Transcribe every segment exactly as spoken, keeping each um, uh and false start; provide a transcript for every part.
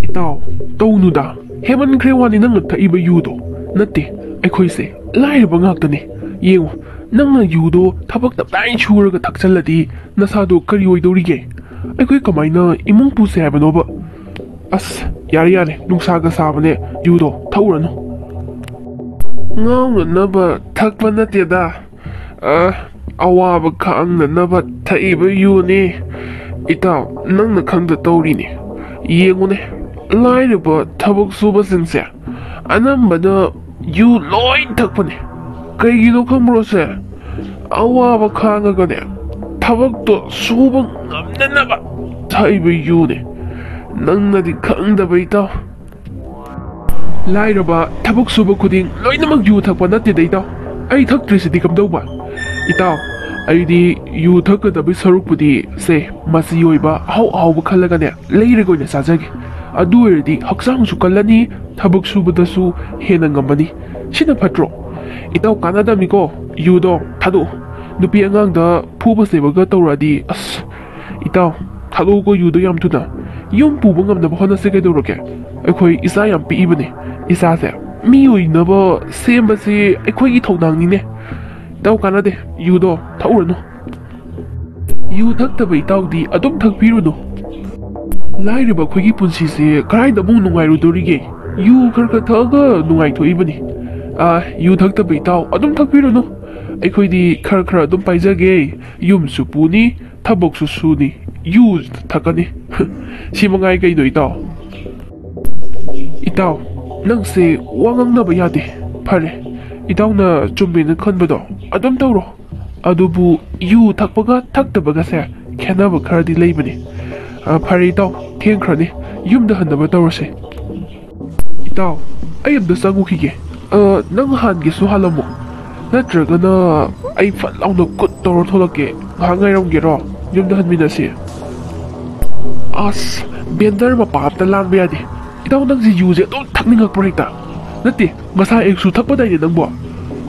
ꯏꯇꯥꯎ, ꯇꯧꯅꯨꯗ꯫ ꯍꯦꯃꯟꯈ꯭ꯔꯦ ꯋꯥꯅꯤ ꯅꯪꯅ ꯊꯛꯏꯕ ꯌꯨꯗꯣ꯫ ꯅꯠꯇꯦ, ꯑꯩꯈꯣꯏꯁꯦ ꯂꯥꯏꯔꯕ ꯉꯥꯛꯇꯅꯤ꯫ ꯌꯦꯡꯉꯨ, ꯅꯪꯅ ꯌꯨꯗꯣ ꯊꯕꯛ ꯇꯞꯇꯥꯏ ꯁꯨꯔꯒ ꯊꯛꯆꯜꯂꯗꯤ ꯅꯁꯥꯗꯣ ꯀꯔꯤ ꯑꯣꯏꯗꯧꯔꯤꯒꯦ? ꯑꯩꯈꯣꯏ ꯀꯃꯥꯏꯅ ꯏꯃꯨꯡ ꯄꯨꯁꯦ ꯍꯥꯏꯕꯅꯣꯕ? ꯑꯁ, ꯌꯥꯔꯦ ꯌꯥꯔꯦ, ꯅꯨꯡꯁꯥꯒ ꯁꯥꯕꯅꯦ, ꯌꯨꯗꯣ ꯊꯛꯎꯔꯅꯨ꯫ ꯉꯥꯎꯅꯅꯕ ꯊꯛꯄ ꯅꯠꯇꯦꯗ꯫ ꯑ, ꯑꯋꯥꯕ ꯈꯥꯡꯅꯅꯕ ꯊꯛꯏꯕ ꯌꯨꯅꯤ꯫ ꯏꯇꯥꯎ, ꯅꯪꯅ ꯈꯪꯗ ꯇꯧꯔꯤꯅꯤ꯫ ꯌꯦꯡꯉꯨꯅꯦ, ꯂꯥꯏꯔꯕ ꯊꯕꯛ ꯁꯨꯕꯁꯤꯡꯁꯦ ꯑꯅꯝꯕꯅ ꯌꯨ ꯂꯣꯏ ꯊꯛꯄꯅꯦ꯫ ꯀꯩꯒꯤꯅꯣ ꯈꯪꯕ꯭ꯔꯣꯁꯦ? ꯑꯋꯥꯕ ꯈꯥꯡꯉꯒꯅꯦ, ꯊꯕꯛꯇꯣ ꯁꯨꯕ ꯉꯝꯅꯅꯕ ꯊꯛꯏꯕ ꯌꯨꯅꯦ꯫ ꯅꯪꯅꯗꯤ ꯈꯪꯗꯕ, ꯏꯇꯥꯎ꯫ ꯂꯥꯏꯔꯕ ꯊꯕꯛ ꯁꯨꯕ ꯈꯨꯗꯤꯡ ꯂꯣꯏꯅꯃꯛ ꯌꯨ ꯊꯛꯄ ꯅꯠꯇꯦꯗ, ꯏꯇꯥꯎ꯫ ꯑꯩ ꯊꯛꯇ꯭ꯔꯤꯁꯤꯗꯤ ꯀꯝꯗꯧꯕ? ꯏꯇꯥꯎ, ꯑꯩꯗꯤ ꯌꯨ ꯊꯛꯀꯗꯕꯩ ꯁꯔꯨꯛꯄꯨꯗꯤ, ꯁꯦ, ꯃꯆꯤ ꯑꯣꯏꯕ ꯑꯍꯥꯎ ꯑꯍꯥꯎꯕ ꯈꯜꯂꯒꯅꯦ, ꯂꯩꯔꯒ ꯑꯣꯏꯅ ꯆꯥꯖꯒꯦ꯫ ꯑꯗꯨ ꯑꯣꯏꯔꯗꯤ ꯍꯛꯆꯥꯡꯁꯨ ꯀꯜꯂꯅꯤ, ꯊꯕꯛ ꯁꯨꯕꯗꯁꯨ ꯍꯦꯟꯅ ꯉꯝꯃꯅꯤ꯫ ꯁꯤꯅ ꯐꯠꯇ꯭ꯔꯣ? ꯏꯇꯥꯎ, ꯀꯥꯟꯅꯗꯕꯅꯤꯀꯣ, ꯌꯨꯗꯣ ꯊꯥꯗꯣꯛꯑꯣ꯫ ꯅꯨꯄꯤ ꯑꯉꯥꯡꯗ ꯐꯨꯕ ꯆꯩꯕꯒ ꯇꯧꯔꯛꯑꯗꯤ, ꯑꯁ, ꯏꯇꯥꯎ, ꯊꯥꯗꯣꯛꯎꯀꯣ ꯌꯨꯗꯣ ꯌꯥꯝ ꯊꯨꯅ꯫ ꯌꯨꯝ ꯄꯨꯕ ꯉꯝꯅꯕ ꯍꯣꯠꯅꯁꯤ ꯀꯩꯗꯧꯔꯒꯦ? ꯑꯩꯈꯣꯏ ꯏꯆꯥ ꯌꯥꯝ ꯄꯤꯛꯏꯕꯅꯦ꯫ ꯏꯆꯥꯁꯦ ꯃꯤ ꯑꯣꯏꯅꯕ ꯁꯦꯝꯕꯁꯤ ꯑꯩꯈꯣꯏꯒꯤ ꯊꯧꯗꯥꯡꯅꯤꯅꯦ꯫ ꯏꯇꯥꯎ, ꯀꯥꯟꯅꯗꯦ, ꯌꯨꯗꯣ ꯊꯛꯎꯔꯅꯨ꯫ ꯌꯨ ꯊꯛꯇꯕ ꯏꯇꯥꯎꯗꯤ ꯑꯗꯨꯝ ꯊꯛꯄꯤꯔꯨꯅꯨ꯫ ꯂꯥꯏꯔꯕ ꯑꯩꯈꯣꯏꯒꯤ ꯄꯨꯟꯁꯤꯁꯦ ꯀꯗꯥꯏꯗ ꯑꯃꯨꯛ ꯅꯨꯡꯉꯥꯏꯔꯨꯗꯣꯔꯤꯒꯦ? ꯌꯨ ꯈꯔ ꯈꯔ ꯊꯛꯑꯒ ꯅꯨꯡꯉꯥꯏꯊꯣꯛꯏꯕꯅꯤ꯫ ꯑꯥ, ꯌꯨ ꯊꯛꯇꯕ ꯏꯇꯥꯎ ꯑꯗꯨꯝ ꯊꯛꯄꯤꯔꯨꯅꯨ꯫ ꯑꯩꯈꯣꯏꯗꯤ ꯈꯔ ꯈꯔ ꯑꯗꯨꯝ ꯄꯥꯏꯖꯒꯦ꯫ ꯌꯨꯝꯁꯨ ꯄꯨꯅꯤ, ꯊꯕꯛꯁꯨ ꯁꯨꯅꯤ, ꯌꯨ ꯊꯛꯀꯅꯤ꯫ ꯁꯤ ꯃꯉꯥꯏ ꯀꯩꯅꯣ, ꯏꯇꯥꯎ? ꯏꯇꯥꯎ, ꯅꯪꯁꯦ ꯋꯥ ꯉꯥꯡꯅꯕ ꯌꯥꯗꯦ꯫ ꯐꯔꯦ, ꯏꯇꯥꯎꯅ ꯆꯨꯝꯃꯦꯅ ꯈꯟꯕꯗꯣ ꯑꯗꯨꯝ ꯇꯧꯔꯣ꯫ ꯑꯗꯨꯕꯨ ꯌꯨ ꯊꯛꯄꯒ ꯊꯛꯇꯕꯒꯁꯦ ꯈꯦꯠꯅꯕ ꯈꯔꯗꯤ ꯂꯩꯕꯅꯤ꯫ ꯑ, ꯐꯔꯦ ꯏꯇꯥꯎ, ꯊꯦꯡꯈ꯭ꯔꯅꯤ, ꯌꯨꯝꯗ ꯍꯟꯅꯕ ꯇꯧꯔꯁꯦ꯫ ꯏꯇꯥꯎ, ꯑꯩ ꯑꯝꯇ ꯆꯪꯉꯨꯈꯤꯒꯦ꯫ ꯑ, ꯅꯪ ꯍꯥꯟꯒꯦꯁꯨ ꯍꯥꯜꯂꯝꯃꯣ, ꯅꯠꯇ꯭ꯔꯒꯅ ꯑꯩ ꯐꯠ ꯂꯥꯎꯅ ꯀꯨꯠ ꯇꯧꯔ ꯊꯣꯛꯂꯛꯀꯦ꯫ ꯉꯥꯏꯍꯥꯛ ꯉꯥꯏꯔꯝꯒꯦꯔꯣ? ꯌꯨꯝꯗ ꯍꯟꯃꯤꯟꯅꯁꯤ꯫ ꯑꯁ, ꯕꯦꯟꯗꯔ ꯃꯄꯥ ꯑꯝꯇ ꯂꯥꯡꯕ ꯌꯥꯗꯦ꯫ ꯏꯇꯥꯎ, ꯅꯪꯁꯦ ꯌꯨꯁꯦ ꯑꯗꯨꯝ ꯊꯛꯅꯤꯡꯉꯛꯄ꯭ꯔꯣ ꯍꯦꯛꯇ? ꯅꯠꯇꯦ, ꯉꯁꯥꯏ ꯑꯌꯨꯛꯁꯨ ꯊꯛꯄꯗꯥꯏꯅꯦ ꯅꯪꯕꯣ?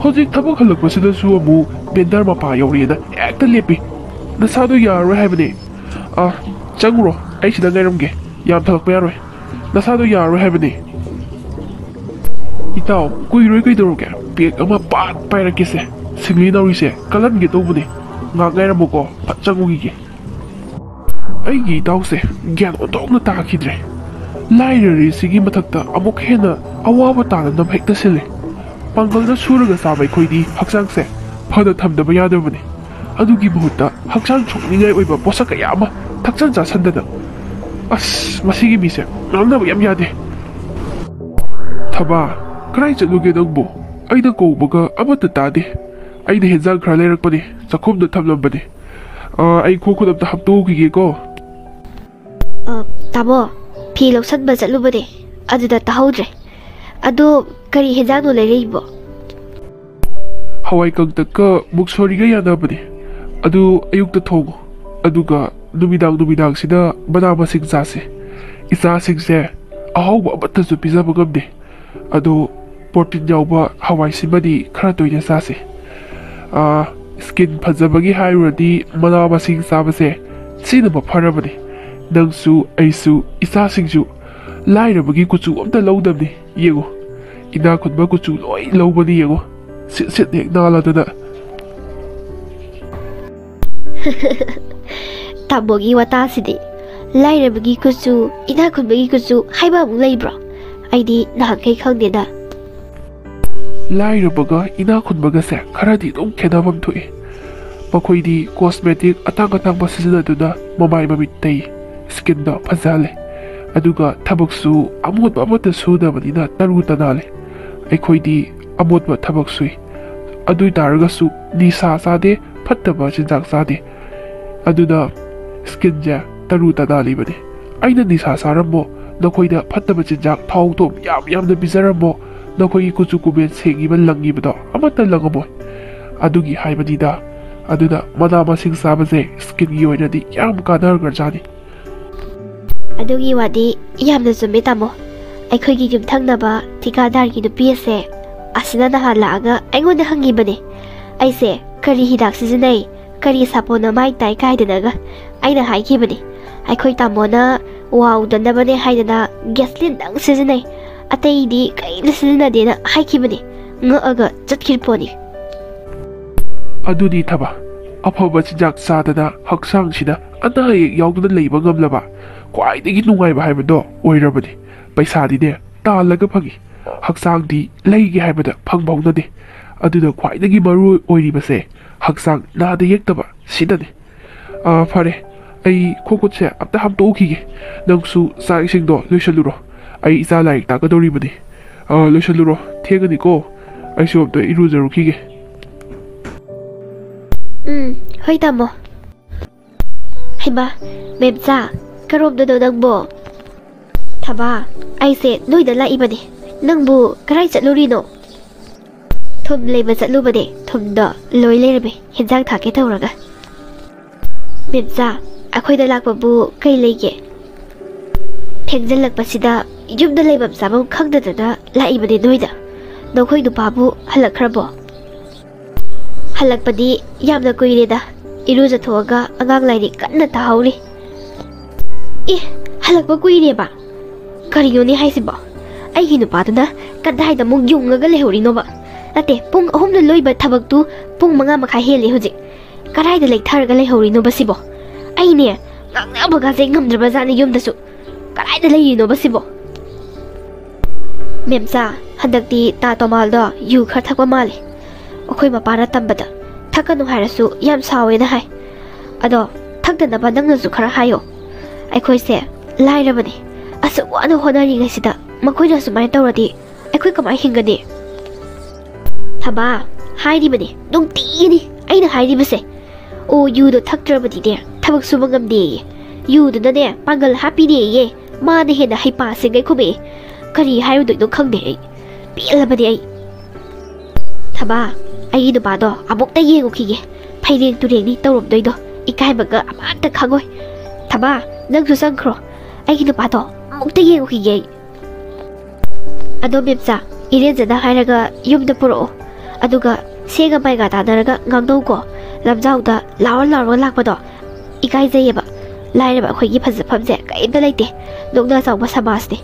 ꯍꯧꯖꯤꯛ ꯊꯕꯛ ꯍꯜꯂꯛꯄꯁꯤꯗꯁꯨ ꯑꯃꯨꯛ ꯕꯦꯟꯗꯔ ꯃꯄꯥ ꯌꯧꯔꯦꯅ ꯍꯦꯛꯇ ꯂꯦꯞꯄꯤ꯫ ꯅꯁꯥꯗꯣ ꯌꯥꯔꯔꯣꯏ ꯍꯥꯏꯕꯅꯦ꯫ ꯑ, ꯆꯪꯉꯨꯔꯣ, ꯑꯩ ꯁꯤꯗ ꯉꯥꯏꯔꯝꯒꯦ꯫ ꯌꯥꯝ ꯊꯛꯂꯛꯄ ꯌꯥꯔꯣꯏ꯫ ꯅꯁꯥꯗꯣ ꯌꯥꯔꯔꯣꯏ ꯍꯥꯏꯕꯅꯤ꯫ ꯏꯇꯥꯎ, ꯀꯨꯏꯔꯣꯏ, ꯀꯩꯗꯧꯔꯒꯦ? ꯄꯦꯛ ꯑꯃ ꯄꯥꯠ ꯄꯥꯏꯔꯛꯀꯦꯁꯦ꯫ ꯁꯤꯡꯂꯤ ꯅꯥꯎꯔꯤꯁꯦ ꯀꯜꯍꯟꯒꯦ ꯇꯧꯕꯅꯤ꯫ ꯉꯥꯛ ꯉꯥꯏꯔꯝꯃꯨꯀꯣ, ꯐꯠ ꯆꯪꯉꯨꯈꯤꯒꯦ꯫ ꯑꯩꯒꯤ ꯏꯇꯥꯎꯁꯦ ꯒ꯭ꯌꯥꯟ ꯑꯣꯟꯊꯣꯛꯅ ꯇꯥꯈꯤꯗ꯭ꯔꯦ꯫ ꯂꯥꯏꯔꯔꯤꯁꯤꯒꯤ ꯃꯊꯛꯇ ꯑꯃꯨꯛ ꯍꯦꯟꯅ ꯑꯋꯥꯕ ꯇꯥꯅꯅꯕ ꯍꯦꯛꯇ ꯁꯤꯜꯂꯤ꯫ ꯄꯥꯡꯒꯜꯅ ꯁꯨꯔꯒ ꯆꯥꯕ ꯑꯩꯈꯣꯏꯗꯤ ꯍꯛꯆꯥꯡꯁꯦ ꯐꯅ ꯊꯝꯗꯕ ꯌꯥꯗꯕꯅꯤ꯫ ꯑꯗꯨꯒꯤ ꯃꯍꯨꯠꯇ ꯍꯛꯆꯥꯡ ꯁꯣꯛꯅꯤꯡꯉꯥꯏ ꯑꯣꯏꯕ ꯄꯣꯠꯁꯛ ꯀꯌꯥ ꯑꯃ ꯊꯛꯆꯟ ꯆꯥꯁꯟꯗꯅ꯫ ꯑꯁ, ꯃꯁꯤꯒꯤ ꯃꯤꯁꯦ ꯉꯥꯡꯅꯕ ꯌꯥꯝ ꯌꯥꯗꯦ꯫ ꯊꯕꯥ, ꯀꯗꯥꯏ ꯆꯠꯂꯨꯒꯦ ꯅꯪꯕꯨ? ꯑꯩꯅ ꯀꯧꯕꯒ ꯑꯃꯠꯇ ꯇꯥꯗꯦ꯫ ꯑꯩꯅ ꯍꯦꯟꯖꯥꯡ ꯈꯔ ꯂꯩꯔꯛꯄꯅꯤ, ꯆꯥꯛꯈꯨꯝꯗ ꯊꯝꯂꯝꯕꯅꯤ꯫ ꯑꯥ, ꯑꯩ ꯈꯣꯡ ꯈꯨꯠ ꯑꯝꯇ ꯍꯥꯝꯇꯣꯛꯎꯈꯤꯒꯦꯀꯣ꯫ ꯑ, ꯇꯥꯃꯣ, ꯐꯤ ꯂꯧꯁꯟꯕ ꯆꯠꯂꯨꯕꯅꯦ, ꯑꯗꯨꯗ ꯇꯥꯍꯧꯗ꯭ꯔꯦ꯫ ꯑꯗꯣ ꯀꯔꯤ ꯍꯦꯟꯖꯥꯡꯅꯣ ꯂꯩꯔꯛꯏꯕꯣ? ꯍꯋꯥꯏ ꯀꯪꯇꯛꯀ ꯃꯨꯛꯁꯣꯔꯤꯒ ꯌꯥꯅꯕꯅꯦ꯫ ꯑꯗꯨ ꯑꯌꯨꯛꯇ ꯊꯣꯡꯉꯨ, ꯑꯗꯨꯒ ꯅꯨꯃꯤꯗꯥꯡ ꯅꯨꯃꯤꯗꯥꯡꯁꯤꯗ ꯃꯅꯥ ꯃꯁꯤꯡ ꯆꯥꯁꯦ꯫ ꯏꯆꯥꯁꯤꯡꯁꯦ ꯑꯍꯥꯎꯕ ꯑꯃꯠꯇꯁꯨ ꯄꯤꯖꯕ ꯉꯝꯗꯦ꯫ ꯑꯗꯣ ꯄ꯭ꯔꯣꯇꯤꯟ ꯌꯥꯎꯕ ꯍꯋꯥꯏꯁꯤꯃꯗꯤ ꯈꯔ ꯇꯣꯏꯅ ꯆꯥꯁꯦ꯫ ꯑꯥ, ꯁ꯭ꯀꯤꯟ ꯐꯖꯕꯒꯤ ꯍꯥꯏꯔꯨꯔꯗꯤ ꯃꯅꯥ ꯃꯁꯤꯡ ꯆꯥꯕꯁꯦ ꯁꯤꯅ ꯃꯐꯔꯕꯅꯤ꯫ ꯅꯪꯁꯨ, ꯑꯩꯁꯨ, ꯏꯆꯥꯁꯤꯡꯁꯨ ꯂꯥꯏꯔꯕꯒꯤ ꯀꯨꯆꯨ ꯑꯝꯇ ꯂꯧꯗꯕꯅꯤ꯫ ꯌꯦꯡꯉꯨ, ꯏꯅꯥꯛ ꯈꯨꯟꯕ ꯀꯨꯆꯨ ꯂꯣꯏ ꯂꯧꯕꯅꯤ꯫ ꯌꯦꯡꯉꯨ, ꯁꯤꯠ ꯁꯤꯠ ꯍꯦꯛ ꯅꯥꯜꯂꯗꯅ꯫ ꯇꯥꯃꯣꯒꯤ ꯋꯥꯇꯥꯁꯤꯗꯤ꯫ ꯂꯥꯏꯔꯕꯒꯤ ꯀꯨꯆꯨ, ꯏꯅꯥꯛ ꯈꯨꯟꯕꯒꯤ ꯀꯨꯆꯨ ꯍꯥꯏꯕ ꯑꯃꯨꯛ ꯂꯩꯕ꯭ꯔꯣ? ꯑꯩꯗꯤ ꯅꯍꯥꯟꯈꯩ ꯈꯪꯗꯦꯗ꯫ ꯂꯥꯏꯔꯕꯒ ꯏꯅꯥꯛ ꯈꯨꯟꯕꯒꯁꯦ ꯈꯔꯗꯤ ꯑꯗꯨꯝ ꯈꯦꯠꯅꯐꯝ ꯊꯣꯛꯏ꯫ ꯃꯈꯣꯏꯗꯤ ꯀꯣꯁꯃꯦꯇꯤꯛ ꯑꯇꯥꯡ ꯑꯇꯥꯡꯕ ꯁꯤꯖꯤꯟꯅꯗꯨꯅ ꯃꯃꯥꯏ ꯃꯃꯤꯠ ꯇꯩ, ꯁ꯭ꯀꯤꯟꯗꯣ ꯐꯖꯍꯜꯂꯦ꯫ ꯑꯗꯨꯒ ꯊꯕꯛꯁꯨ ꯑꯃꯣꯠꯄ ꯑꯃꯠꯇ ꯁꯨꯗꯕꯅꯤꯅ ꯇꯔꯨ ꯇꯅꯥꯜꯂꯦ꯫ ꯑꯩꯈꯣꯏꯗꯤ ꯑꯃꯣꯠꯄ ꯊꯕꯛ ꯁꯨꯏ꯫ ꯑꯗꯨ ꯑꯣꯏ ꯇꯥꯔꯒꯁꯨ ꯅꯤꯁꯥ ꯆꯥꯗꯦ, ꯐꯠꯇꯕ ꯆꯤꯟꯖꯥꯛ ꯆꯥꯗꯦ꯫ ꯑꯗꯨꯅ ꯁ꯭ꯀꯤꯟꯁꯦ ꯇꯔꯨ ꯇꯅꯥꯜꯂꯤꯕꯅꯤ꯫ ꯑꯩꯅ ꯅꯤꯁꯥ ꯆꯥꯔꯝꯃꯣ, ꯅꯈꯣꯏꯗ ꯐꯠꯇꯕ ꯆꯤꯟꯖꯥꯛ ꯊꯥꯎ ꯊꯨꯝ ꯌꯥꯝ ꯌꯥꯝꯅ ꯄꯤꯖꯔꯝꯃꯣ, ꯅꯈꯣꯏꯒꯤ ꯀꯨꯆꯨ ꯀꯨꯃꯦꯟ ꯁꯦꯡꯉꯤꯕ ꯂꯪꯉꯤꯕꯗꯣ ꯑꯃꯠꯇ ꯂꯪꯉꯝꯃꯣꯏ꯫ ꯑꯗꯨꯒꯤ ꯍꯥꯏꯕꯅꯤꯗ꯫ ꯑꯗꯨꯅ ꯃꯅꯥ ꯃꯁꯤꯡ ꯆꯥꯕꯁꯦ ꯁ꯭ꯀꯤꯟꯒꯤ ꯑꯣꯏꯅꯗꯤ ꯌꯥꯝ ꯀꯥꯟꯅꯈ꯭ꯔꯖꯥꯠꯅꯤ꯫ ꯑꯗꯨꯒꯤ ꯋꯥꯗꯤ ꯌꯥꯝꯅ ꯆꯨꯝꯃꯦ, ꯇꯥꯃꯣ꯫ ꯑꯩꯈꯣꯏꯒꯤ ꯌꯨꯝꯊꯪꯅꯕ ꯊꯤꯀꯥꯗꯥꯔꯒꯤ ꯅꯨꯄꯤ ꯑꯁꯦ ꯑꯁꯤꯅ ꯅꯍꯥꯟ ꯂꯥꯛꯑꯒ ꯑꯩꯉꯣꯟꯗ ꯍꯪꯉꯤꯕꯅꯦ꯫ ꯑꯩꯁꯦ ꯀꯔꯤ ꯍꯤꯗꯥꯛ ꯁꯤꯖꯤꯟꯅꯩ, ꯀꯔꯤ ꯁꯥꯄꯣꯟꯅ ꯃꯥꯏ ꯇꯥꯏ ꯀꯥꯏꯗꯅꯒ ꯑꯩꯅ ꯍꯥꯏꯈꯤꯕꯅꯦ꯫ ꯑꯩꯈꯣꯏ ꯇꯥꯃꯣꯅ ꯋꯥꯎꯗꯅꯕꯅꯦ ꯍꯥꯏꯗꯅ ꯒ꯭ꯌꯥꯁꯂꯤꯟꯗꯪ ꯁꯤꯖꯤꯟꯅꯩ, ꯑꯇꯩꯗꯤ ꯀꯔꯤꯝꯇ ꯁꯤꯖꯤꯟꯅꯗꯦꯅ ꯍꯥꯏꯈꯤꯕꯅꯤ꯫ ꯉꯛꯑꯒ ꯆꯠꯈꯤꯕ ꯄꯣꯠꯅꯤ꯫ ꯑꯗꯨꯗꯤ ꯊꯕ, ꯑꯐꯕ ꯆꯤꯟꯖꯥꯛ ꯆꯥꯗꯅ ꯍꯛꯆꯥꯡꯁꯤꯗ ꯑꯅꯥ ꯑꯌꯦꯛ ꯌꯥꯎꯗꯅ ꯂꯩꯕ ꯉꯝꯂꯕ ꯈ꯭ꯋꯥꯏꯗꯒꯤ ꯅꯨꯡꯉꯥꯏꯕ ꯍꯥꯏꯕꯗꯣ ꯑꯣꯏꯔꯕꯅꯤ꯫ ꯄꯩꯁꯥꯗꯤꯅꯦ ꯇꯥꯜꯂꯒ ꯐꯪꯉꯤ, ꯍꯛꯆꯥꯡꯗꯤ ꯂꯩꯒꯦ ꯍꯥꯏꯕꯗ ꯐꯪꯕ ꯍꯧꯅꯗꯦ꯫ ꯑꯗꯨꯅ ꯈ꯭ꯋꯥꯏꯗꯒꯤ ꯃꯔꯨ ꯑꯣꯏꯔꯤꯕꯁꯦ ꯍꯛꯆꯥꯡ ꯅꯥꯗ ꯌꯦꯛꯇꯕ ꯁꯤꯗꯅꯤ꯫ ꯑꯥ, ꯐꯔꯦ, ꯑꯩ ꯈꯣꯡ ꯈꯨꯠꯁꯦ ꯑꯝꯇ ꯍꯥꯝꯇꯣꯛꯎꯈꯤꯒꯦ꯫ ꯅꯪꯁꯨ ꯆꯥꯛ ꯏꯁꯤꯡꯗꯣ ꯂꯣꯏꯁꯜꯂꯨꯔꯣ꯫ ꯑꯩ ꯏꯆꯥ ꯂꯥꯏꯔꯤꯛ ꯇꯥꯛꯀꯗꯧꯔꯤꯕꯅꯤ꯫ ꯑꯥ, ꯂꯣꯏꯁꯜꯂꯨꯔꯣ, ꯊꯦꯡꯉꯅꯤꯀꯣ꯫ ꯑꯩꯁꯨ ꯑꯝꯇ ꯏꯔꯨꯖꯔꯨꯈꯤꯒꯦ꯫ ꯎꯝ, ꯍꯣꯏ ꯇꯥꯃꯣ꯫ ꯍꯩꯃꯥ, ꯃꯦꯝꯆꯥ, ꯀꯔꯣꯝꯗꯅꯣ ꯅꯪꯕꯣ? ꯊꯕꯥ, ꯑꯩꯁꯦ ꯅꯣꯏꯗ ꯂꯥꯛꯏꯕꯅꯤ꯫ ꯅꯪꯕꯨ ꯀꯔꯥꯏ ꯆꯠꯂꯨꯔꯤꯅꯣ? ꯊꯨꯝ ꯂꯩꯕ ꯆꯠꯂꯨꯕꯅꯦ꯫ ꯊꯨꯝꯗꯣ ꯂꯣꯏ ꯂꯩꯔꯝꯃꯦ, ꯍꯦꯟꯖꯥꯡ ꯊꯥꯛꯀꯦ ꯇꯧꯔꯒ꯫ ꯃꯦꯝꯆꯥ, ꯑꯩꯈꯣꯏꯗ ꯂꯥꯛꯄꯕꯨ ꯀꯩ ꯂꯩꯒꯦ? ꯊꯦꯡꯖꯤꯜꯂꯛꯄꯁꯤꯗ ꯌꯨꯝꯗ ꯂꯩꯐꯝ ꯆꯥꯐꯝ ꯈꯪꯗꯗꯅ ꯂꯥꯛꯏꯕꯅꯦ ꯅꯣꯏꯗ꯫ ꯅꯈꯣꯏ ꯅꯨꯄꯥꯕꯨ ꯍꯜꯂꯛꯈ꯭ꯔꯕꯣ? ꯍꯜꯂꯛꯄꯗꯤ ꯌꯥꯝꯅ ꯀꯨꯏꯔꯦꯗ꯫ ꯏꯔꯨꯖꯊꯣꯛꯑꯒ ꯑꯉꯥꯡ ꯂꯥꯏꯔꯤꯛ ꯀꯟꯅ ꯇꯥꯍꯧꯔꯤ꯫ ꯑꯦ, ꯍꯜꯂꯛꯄ ꯀꯨꯏꯔꯦꯕ? ꯀꯔꯤꯅꯣꯅꯦ ꯍꯥꯏꯁꯤꯕꯣ? ꯑꯩꯒꯤ ꯅꯨꯄꯥꯗꯨꯅ ꯀꯗꯥꯏꯗ ꯑꯃꯨꯛ ꯌꯨꯡꯉꯒ ꯂꯩꯍꯧꯔꯤꯅꯣꯕ? ꯅꯠꯇꯦ, ꯄꯨꯡ ꯑꯍꯨꯝꯗ ꯂꯣꯏꯕ ꯊꯕꯛꯇꯨ ꯄꯨꯡ ꯃꯉꯥ ꯃꯈꯥꯏ ꯍꯦꯜꯂꯦ ꯍꯧꯖꯤꯛ꯫ ꯀꯗꯥꯏꯗ ꯂꯩꯊꯔꯒ ꯂꯩꯍꯧꯔꯤꯅꯣꯕ ꯁꯤꯕꯣ? ꯑꯩꯅꯦ, ꯉꯥꯡꯅꯕꯒꯁꯦ ꯉꯝꯗ꯭ꯔꯕꯖꯥꯠꯅꯤ ꯌꯨꯝꯗꯁꯨ꯫ ꯀꯗꯥꯏꯗ ꯂꯩꯔꯤꯅꯣꯕ ꯁꯤꯕꯣ? ꯃꯦꯝꯆꯥ, ꯍꯟꯗꯛꯇꯤ ꯇꯥ ꯇꯣꯃꯥꯜꯗꯣ ꯌꯨ ꯈꯔ ꯊꯛꯄ ꯃꯥꯜꯂꯦ꯫ ꯑꯩꯈꯣꯏ ꯃꯄꯥꯅ ꯇꯝꯕꯗ ꯊꯛꯀꯅꯨ ꯍꯥꯏꯔꯁꯨ ꯌꯥꯝ ꯁꯥꯎꯋꯦꯅ ꯍꯥꯏ꯫ ꯑꯗꯣ ꯊꯛꯇꯅꯕ ꯅꯪꯅꯁꯨ ꯈꯔ ꯍꯥꯏꯌꯣ꯫ ꯑꯩꯈꯣꯏꯁꯦ ꯂꯥꯏꯔꯕꯅꯤ꯫ ꯑꯁꯨꯛ ꯋꯥꯅ ꯍꯣꯠꯅꯔꯤꯉꯩꯁꯤꯗ ꯃꯈꯣꯏꯅ ꯑꯁꯨꯃꯥꯏꯅ ꯇꯧꯔꯗꯤ ꯑꯩꯈꯣꯏ ꯀꯃꯥꯏꯅ ꯍꯤꯡꯒꯅꯤ? ꯊꯕꯥ, ꯍꯥꯏꯔꯤꯕꯅꯤ, ꯅꯨꯡꯇꯤꯒꯤꯅꯤ ꯑꯩꯅ ꯍꯥꯏꯔꯤꯕꯁꯦ꯫ ꯑꯣ, ꯌꯨꯗꯣ ꯊꯛꯇ꯭ꯔꯕꯗꯤꯅꯦ ꯊꯕꯛ ꯁꯨꯕ ꯉꯝꯗꯦꯌꯦ꯫ ꯌꯨꯗꯨꯅꯅꯦ ꯄꯥꯡꯒꯜ ꯍꯥꯞꯄꯤꯅꯦꯌꯦ꯫ ꯃꯥꯅ ꯍꯦꯟꯅ ꯍꯩꯄꯥ ꯁꯤꯡꯒꯩ ꯈꯨꯝꯃꯛꯑꯦ꯫ ꯀꯔꯤ ꯍꯥꯏꯔꯨꯗꯣꯏꯅꯣ ꯈꯪꯗꯦ ꯑꯩ꯫ ꯄꯦꯜꯂꯕꯅꯦ ꯑꯩ꯫ ꯊꯕꯥ, ꯑꯩꯒꯤ ꯅꯨꯄꯥꯗꯣ ꯑꯃꯨꯛꯇ ꯌꯦꯡꯉꯨꯈꯤꯒꯦ꯫ ꯐꯩꯔꯦꯡ ꯇꯨꯔꯦꯡꯅꯤ ꯇꯧꯔꯝꯗꯣꯏꯗꯣ꯫ ꯏꯀꯥꯏꯕꯒ ꯑꯃꯠꯇ ꯈꯪꯉꯣꯏ꯫ ꯊꯕꯥ, ꯅꯪꯁꯨ ꯆꯪꯈ꯭ꯔꯣ꯫ ꯑꯩꯒꯤ ꯅꯨꯄꯥꯗꯣ ꯑꯃꯨꯛꯇ ꯌꯦꯡꯉꯨꯈꯤꯒꯦ ꯑꯩ꯫ ꯑꯗꯣ ꯃꯦꯝꯆꯥ, ꯏꯔꯦꯟꯖꯅ ꯍꯥꯏꯔꯒ ꯌꯨꯝꯗ ꯄꯨꯔꯛꯑꯣ꯫ ꯑꯗꯨꯒ ꯁꯦꯒ ꯃꯥꯏꯒ ꯇꯥꯟꯅꯔꯒ ꯉꯥꯡꯅꯧꯀꯣ꯫ ꯂꯝꯖꯥꯎꯗ ꯂꯥꯎꯔ ꯂꯥꯎꯔꯒ ꯂꯥꯛꯄꯗꯣ ꯏꯀꯥꯏꯖꯩꯌꯦꯕ꯫ ꯂꯥꯏꯔꯕ ꯑꯩꯈꯣꯏꯒꯤ ꯐꯖꯐꯝꯁꯦ ꯀꯔꯤꯝꯇ ꯂꯩꯇꯦ꯫ ꯅꯣꯛꯅ ꯆꯥꯎꯕ ꯁꯃꯥꯖꯅꯤ꯫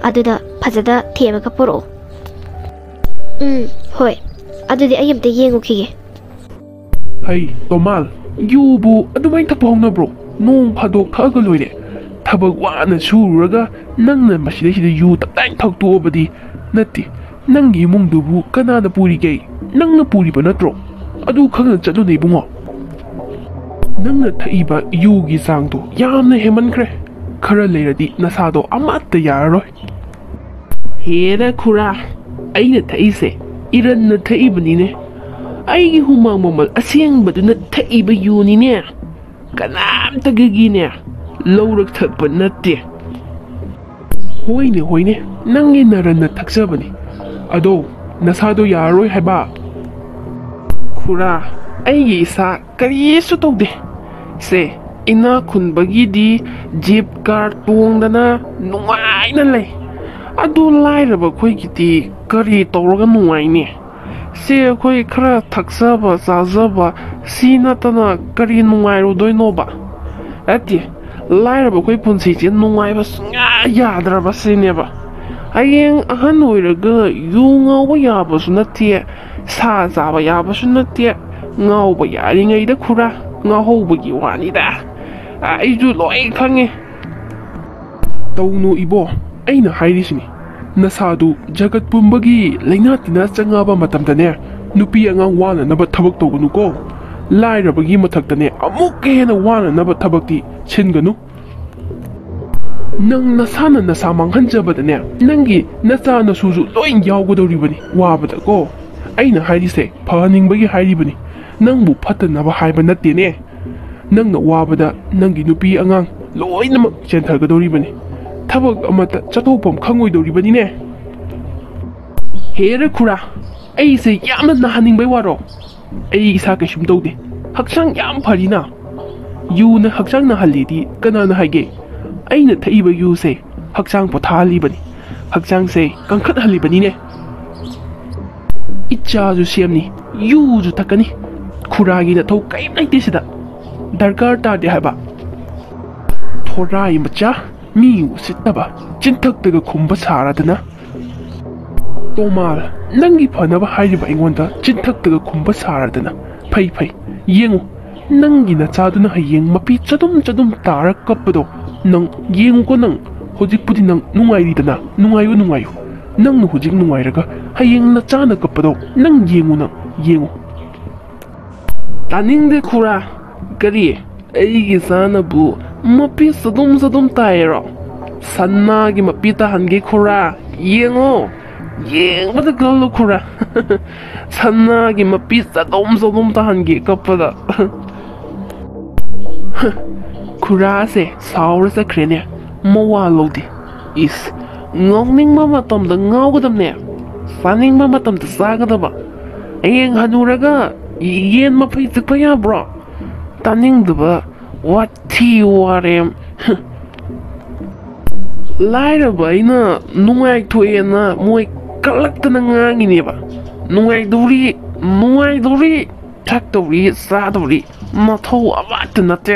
ꯑꯗꯨꯅ ꯐꯖꯅ ꯊꯦꯝꯃꯒ ꯄꯨꯔꯛꯑꯣ꯫ ꯎꯝ, ꯍꯣꯏ꯫ ꯑꯗꯨꯗꯤ ꯑꯩ ꯑꯝꯇ ꯌꯦꯡꯉꯨꯈꯤꯒꯦ꯫ ꯍꯩ, ꯇꯣꯃꯥꯜ, ꯌꯨꯕꯨ ꯑꯗꯨꯃꯥꯏꯅ ꯊꯛꯄ ꯍꯧꯅꯕ꯭ꯔꯣ? ꯅꯣꯡ ꯐꯥꯗꯣꯛ ꯊꯛꯑꯒ ꯂꯣꯏꯔꯦ꯫ ꯊꯕꯛ ꯋꯥꯅ ꯁꯨꯔꯨꯔꯒ ꯅꯪꯅ ꯃꯁꯤꯗꯩꯁꯤꯗ ꯌꯨ ꯇꯞꯇꯥꯏꯅ ꯊꯛꯇꯣꯛꯑꯕꯗꯤ? ꯅꯠꯇꯦ, ꯅꯪꯒꯤ ꯏꯃꯨꯡꯗꯨꯕꯨ ꯀꯅꯥꯅ ꯄꯨꯔꯤꯒꯦ? ꯅꯪꯅ ꯄꯨꯔꯤꯕ ꯅꯠꯇ꯭ꯔꯣ? ꯑꯗꯨ ꯈꯪꯅ ꯆꯠꯂꯨꯅꯦ, ꯏꯕꯨꯡꯉꯣ꯫ ꯅꯪꯅ ꯊꯛꯏꯕ ꯌꯨꯒꯤ ꯆꯥꯡꯗꯣ ꯌꯥꯝꯅ ꯍꯦꯟꯃꯟꯈ꯭ꯔꯦ꯫ ꯈꯔ ꯂꯩꯔꯗꯤ ꯅꯁꯥꯗꯣ ꯑꯃꯠꯇ ꯌꯥꯔꯔꯣꯏ꯫ ꯍꯦꯔ ꯈꯨꯔꯥ, ꯑꯩꯅ ꯊꯛꯏꯁꯦ ꯏꯔꯟꯅ ꯊꯛꯏꯕꯅꯤꯅꯦ꯫ ꯑꯩꯒꯤ ꯍꯨꯃꯥꯡ ꯃꯃꯜ ꯑꯁꯦꯡꯕꯗꯨꯅ ꯊꯛꯏꯕ ꯌꯨꯅꯤꯅꯦ꯫ ꯀꯅꯥꯝꯇꯒꯤꯅꯦ ꯂꯧꯔꯛ ꯊꯛꯄ ꯅꯠꯇꯦ꯫ ꯍꯣꯏꯅꯦ, ꯍꯣꯏꯅꯦ, ꯅꯪꯒꯤ ꯅꯔꯟꯅ ꯊꯛꯆꯕꯅꯤ꯫ ꯑꯗꯣ, ꯅꯁꯥꯗꯣ ꯌꯥꯔꯔꯣꯏ ꯍꯥꯏꯕ? ꯈꯨꯔꯥ, ꯑꯩꯒꯤ ꯏꯁꯥ ꯀꯔꯤꯁꯨ ꯇꯧꯗꯦ꯫ ꯁꯦ, ꯏꯅꯥꯛ ꯈꯨꯟꯕꯒꯤꯗꯤ ꯖꯤꯞ ꯀꯥꯔ ꯇꯣꯡꯗꯅ ꯅꯨꯡꯉꯥꯏꯅ ꯂꯩ꯫ ꯑꯗꯨ ꯂꯥꯏꯔꯕ ꯑꯩꯈꯣꯏꯒꯤꯗꯤ ꯀꯔꯤ ꯇꯧꯔꯒ ꯅꯨꯡꯉꯥꯏꯅꯤ? ꯁꯦ, ꯑꯩꯈꯣꯏ ꯈꯔ ꯊꯛꯆꯕ ꯆꯥꯖꯕ ꯁꯤ ꯅꯠꯇꯅ ꯀꯔꯤ ꯅꯨꯡꯉꯥꯏꯔꯨꯗꯣꯏꯅꯣꯕ? ꯅꯠꯇꯦ, ꯂꯥꯏꯔꯕ ꯑꯩꯈꯣꯏ ꯄꯨꯟꯁꯤꯁꯦ ꯅꯨꯡꯉꯥꯏꯕ ꯁꯨꯡꯌꯥ ꯌꯥꯗ꯭ꯔꯕ ꯁꯤꯅꯦꯕ꯫ ꯍꯌꯦꯡ ꯑꯍꯟ ꯑꯣꯏꯔꯒ ꯌꯨ ꯉꯥꯎꯕ ꯌꯥꯕꯁꯨ ꯅꯠꯇꯦ, ꯁꯥ ꯆꯥꯕ ꯌꯥꯕꯁꯨ ꯅꯠꯇꯦ, ꯉꯥꯎꯕ ꯌꯥꯔꯤꯉꯩꯗ ꯈꯨꯔꯥ ꯉꯥꯎꯍꯧꯕꯒꯤ ꯋꯥꯅꯤꯗ꯫ ꯑꯩꯁꯨ ꯂꯣꯏ ꯈꯪꯉꯦ꯫ ꯇꯧꯅꯨ ꯏꯕꯣ, ꯑꯩꯅ ꯍꯥꯏꯔꯤꯁꯤꯅꯤ, ꯅꯁꯥꯗꯨ ꯖꯒꯠ ꯄꯨꯝꯕꯒꯤ ꯂꯩꯅꯥ ꯇꯤꯟꯅꯥ ꯆꯪꯉꯕ ꯃꯇꯝꯗꯅꯦ, ꯅꯨꯄꯤ ꯑꯉꯥꯡ ꯋꯥꯅꯅꯕ ꯊꯕꯛ ꯇꯧꯒꯅꯨꯀꯣ꯫ ꯂꯥꯏꯔꯕꯒꯤ ꯃꯊꯛꯇꯅꯦ, ꯑꯃꯨꯛꯀ ꯍꯦꯟꯅ ꯋꯥꯅꯅꯕ ꯊꯕꯛꯇꯤ ꯁꯤꯟꯒꯅꯨ꯫ ꯅꯪ ꯅꯁꯥꯅ ꯅꯁꯥ ꯃꯥꯡꯍꯟꯖꯕꯗꯅꯦ, ꯅꯪꯒꯤ ꯅꯆꯥ ꯅꯁꯨꯁꯨ ꯂꯣꯏ ꯌꯥꯎꯒꯗꯧꯔꯤꯕꯅꯤ ꯋꯥꯕꯗꯀꯣ꯫ ꯑꯩꯅ ꯍꯥꯏꯔꯤꯁꯦ ꯐꯍꯟꯅꯤꯡꯕꯒꯤ ꯍꯥꯏꯔꯤꯕꯅꯤ, ꯅꯪꯕꯨ ꯐꯠꯇꯅꯕ ꯍꯥꯏꯕ ꯅꯠꯇꯦꯅꯦ꯫ ꯅꯪꯅ ꯋꯥꯕꯗ ꯅꯪꯒꯤ ꯅꯨꯄꯤ ꯑꯉꯥꯡ ꯂꯣꯏꯅꯃꯛ ꯆꯦꯟꯊꯒꯗꯧꯔꯤꯕꯅꯤ꯫ ꯊꯕꯛ ꯑꯃꯠꯇ ꯆꯠꯊꯣꯛꯐꯝ ꯈꯪꯉꯣꯏꯗꯧꯔꯤꯕꯅꯤꯅꯦ꯫ ꯍꯦꯔ ꯈꯨꯔꯥ, ꯑꯩꯁꯦ ꯌꯥꯝꯅ ꯅꯥꯍꯟꯅꯤꯡꯕꯩ ꯋꯥꯔꯣ? ꯑꯩ ꯏꯁꯥ ꯀꯩꯁꯨꯝ ꯇꯧꯗꯦ, ꯍꯛꯆꯥꯡ ꯌꯥꯝ ꯐꯔꯤꯅ꯫ ꯌꯨꯅ ꯍꯛꯆꯥꯡ ꯅꯥꯍꯜꯂꯤꯗꯤ ꯀꯅꯥꯅ ꯍꯥꯏꯒꯦ? ꯑꯩꯅ ꯊꯛꯏꯕ ꯌꯨꯁꯦ ꯍꯛꯆꯥꯡ ꯄꯣꯊꯥꯍꯜꯂꯤꯕꯅꯤ, ꯍꯛꯆꯥꯡꯁꯦ ꯀꯟꯈꯠꯍꯜꯂꯤꯕꯅꯤꯅꯦ꯫ ꯏꯆꯥꯁꯨ ꯁꯦꯝꯅꯤ, ꯌꯨꯁꯨ ꯊꯛꯀꯅꯤ꯫ ꯈꯨꯔꯥꯒꯤ ꯅꯊꯧ ꯀꯔꯤꯝ ꯂꯩꯇꯦ ꯁꯤꯗ꯫ ꯗꯔꯀꯥꯔ ꯇꯥꯗꯦ ꯍꯥꯏꯕ꯫ ꯍꯣꯔꯥꯏ ꯃꯆꯥ, ꯃꯤ ꯎꯁꯤꯠꯇꯕ, ꯆꯤꯟꯊꯛꯇꯒ ꯈꯨꯝꯕ ꯁꯥꯔꯗꯅ꯫ ꯇꯣꯃꯥꯜ, ꯅꯪꯒꯤ ꯐꯅꯕ ꯍꯥꯏꯔꯤꯕ ꯑꯩꯉꯣꯟꯗ ꯆꯤꯟꯊꯛꯇꯒ ꯈꯨꯝꯕ ꯁꯥꯔꯗꯅ꯫ ꯐꯩ, ꯐꯩ, ꯌꯦꯡꯉꯨ, ꯅꯪꯒꯤ ꯅꯆꯥꯗꯨꯅ ꯍꯌꯦꯡ ꯃꯄꯤ ꯆꯗꯨꯝ ꯆꯗꯨꯝ ꯇꯥꯔ ꯀꯞꯄꯗꯣ ꯅꯪ ꯌꯦꯡꯉꯨꯀꯣ꯫ ꯅꯪ ꯍꯧꯖꯤꯛꯄꯨꯗꯤ ꯅꯪ ꯅꯨꯡꯉꯥꯏꯔꯤꯗꯅ, ꯅꯨꯡꯉꯥꯏꯌꯨ, ꯅꯨꯡꯉꯥꯏꯌꯨ꯫ ꯅꯪꯅ ꯍꯧꯖꯤꯛ ꯅꯨꯡꯉꯥꯏꯔꯒ ꯍꯌꯦꯡ ꯅꯆꯥꯅ ꯀꯞꯄꯗꯣ ꯅꯪ ꯌꯦꯡꯉꯨ, ꯅꯪ ꯌꯦꯡꯉꯨ꯫ ꯇꯥꯅꯤꯡꯗꯦ ꯈꯨꯔꯥ꯫ ꯀꯔꯤ? ꯑꯩꯒꯤ ꯏꯆꯥꯅꯕꯨ ꯃꯄꯤ ꯆꯗꯨꯝ ꯆꯗꯨꯝ ꯇꯥꯏꯔꯣ? ꯁꯅꯥꯒꯤ ꯃꯄꯤ ꯇꯥꯍꯟꯒꯦ ꯈꯨꯔꯥ꯫ ꯌꯦꯡꯉꯣ, ꯌꯦꯡꯕꯗ ꯀꯜꯂꯨ ꯈꯨꯔꯥ꯫ ꯁꯅꯥꯒꯤ ꯃꯄꯤ ꯆꯗꯨꯝ ꯆꯗꯨꯝ ꯇꯥꯍꯟꯒꯦ ꯀꯞꯄꯗ꯫ ꯈꯨꯔꯥꯁꯦ ꯁꯥꯎꯔ ꯆꯠꯈ꯭ꯔꯦꯅꯦ꯫ ꯃꯋꯥ ꯂꯧꯗꯦ꯫ ꯏꯁ, ꯉꯥꯎꯅꯤꯡꯕ ꯃꯇꯝꯗ ꯉꯥꯎꯒꯗꯕꯅꯦ, ꯆꯥꯅꯤꯡꯕ ꯃꯇꯝꯗ ꯆꯥꯒꯗꯕ꯫ ꯍꯌꯦꯡ ꯍꯅꯨꯔꯒ ꯌꯦꯟ ꯃꯐꯩ ꯆꯤꯛꯄ ꯌꯥꯕ꯭ꯔꯣ? ꯇꯥꯅꯤꯡꯗꯕ ꯋꯥꯊꯤ ꯋꯥꯔꯦꯝ꯫ ꯂꯥꯏꯔꯕ ꯑꯩꯅ ꯅꯨꯡꯉꯥꯏꯊꯣꯛꯑꯦꯅ ꯃꯣꯏ ꯀꯜꯂꯛꯇꯅ ꯉꯥꯡꯉꯤꯅꯦꯕ꯫ ꯅꯨꯡꯉꯥꯏꯗꯧꯔꯤ, ꯅꯨꯡꯉꯥꯏꯗꯧꯔꯤ꯫ ꯊꯛꯇꯧꯔꯤ, ꯆꯥꯗꯧꯔꯤ, ꯃꯊꯧ ꯑꯃꯠꯇ ꯅꯠꯇꯦ꯫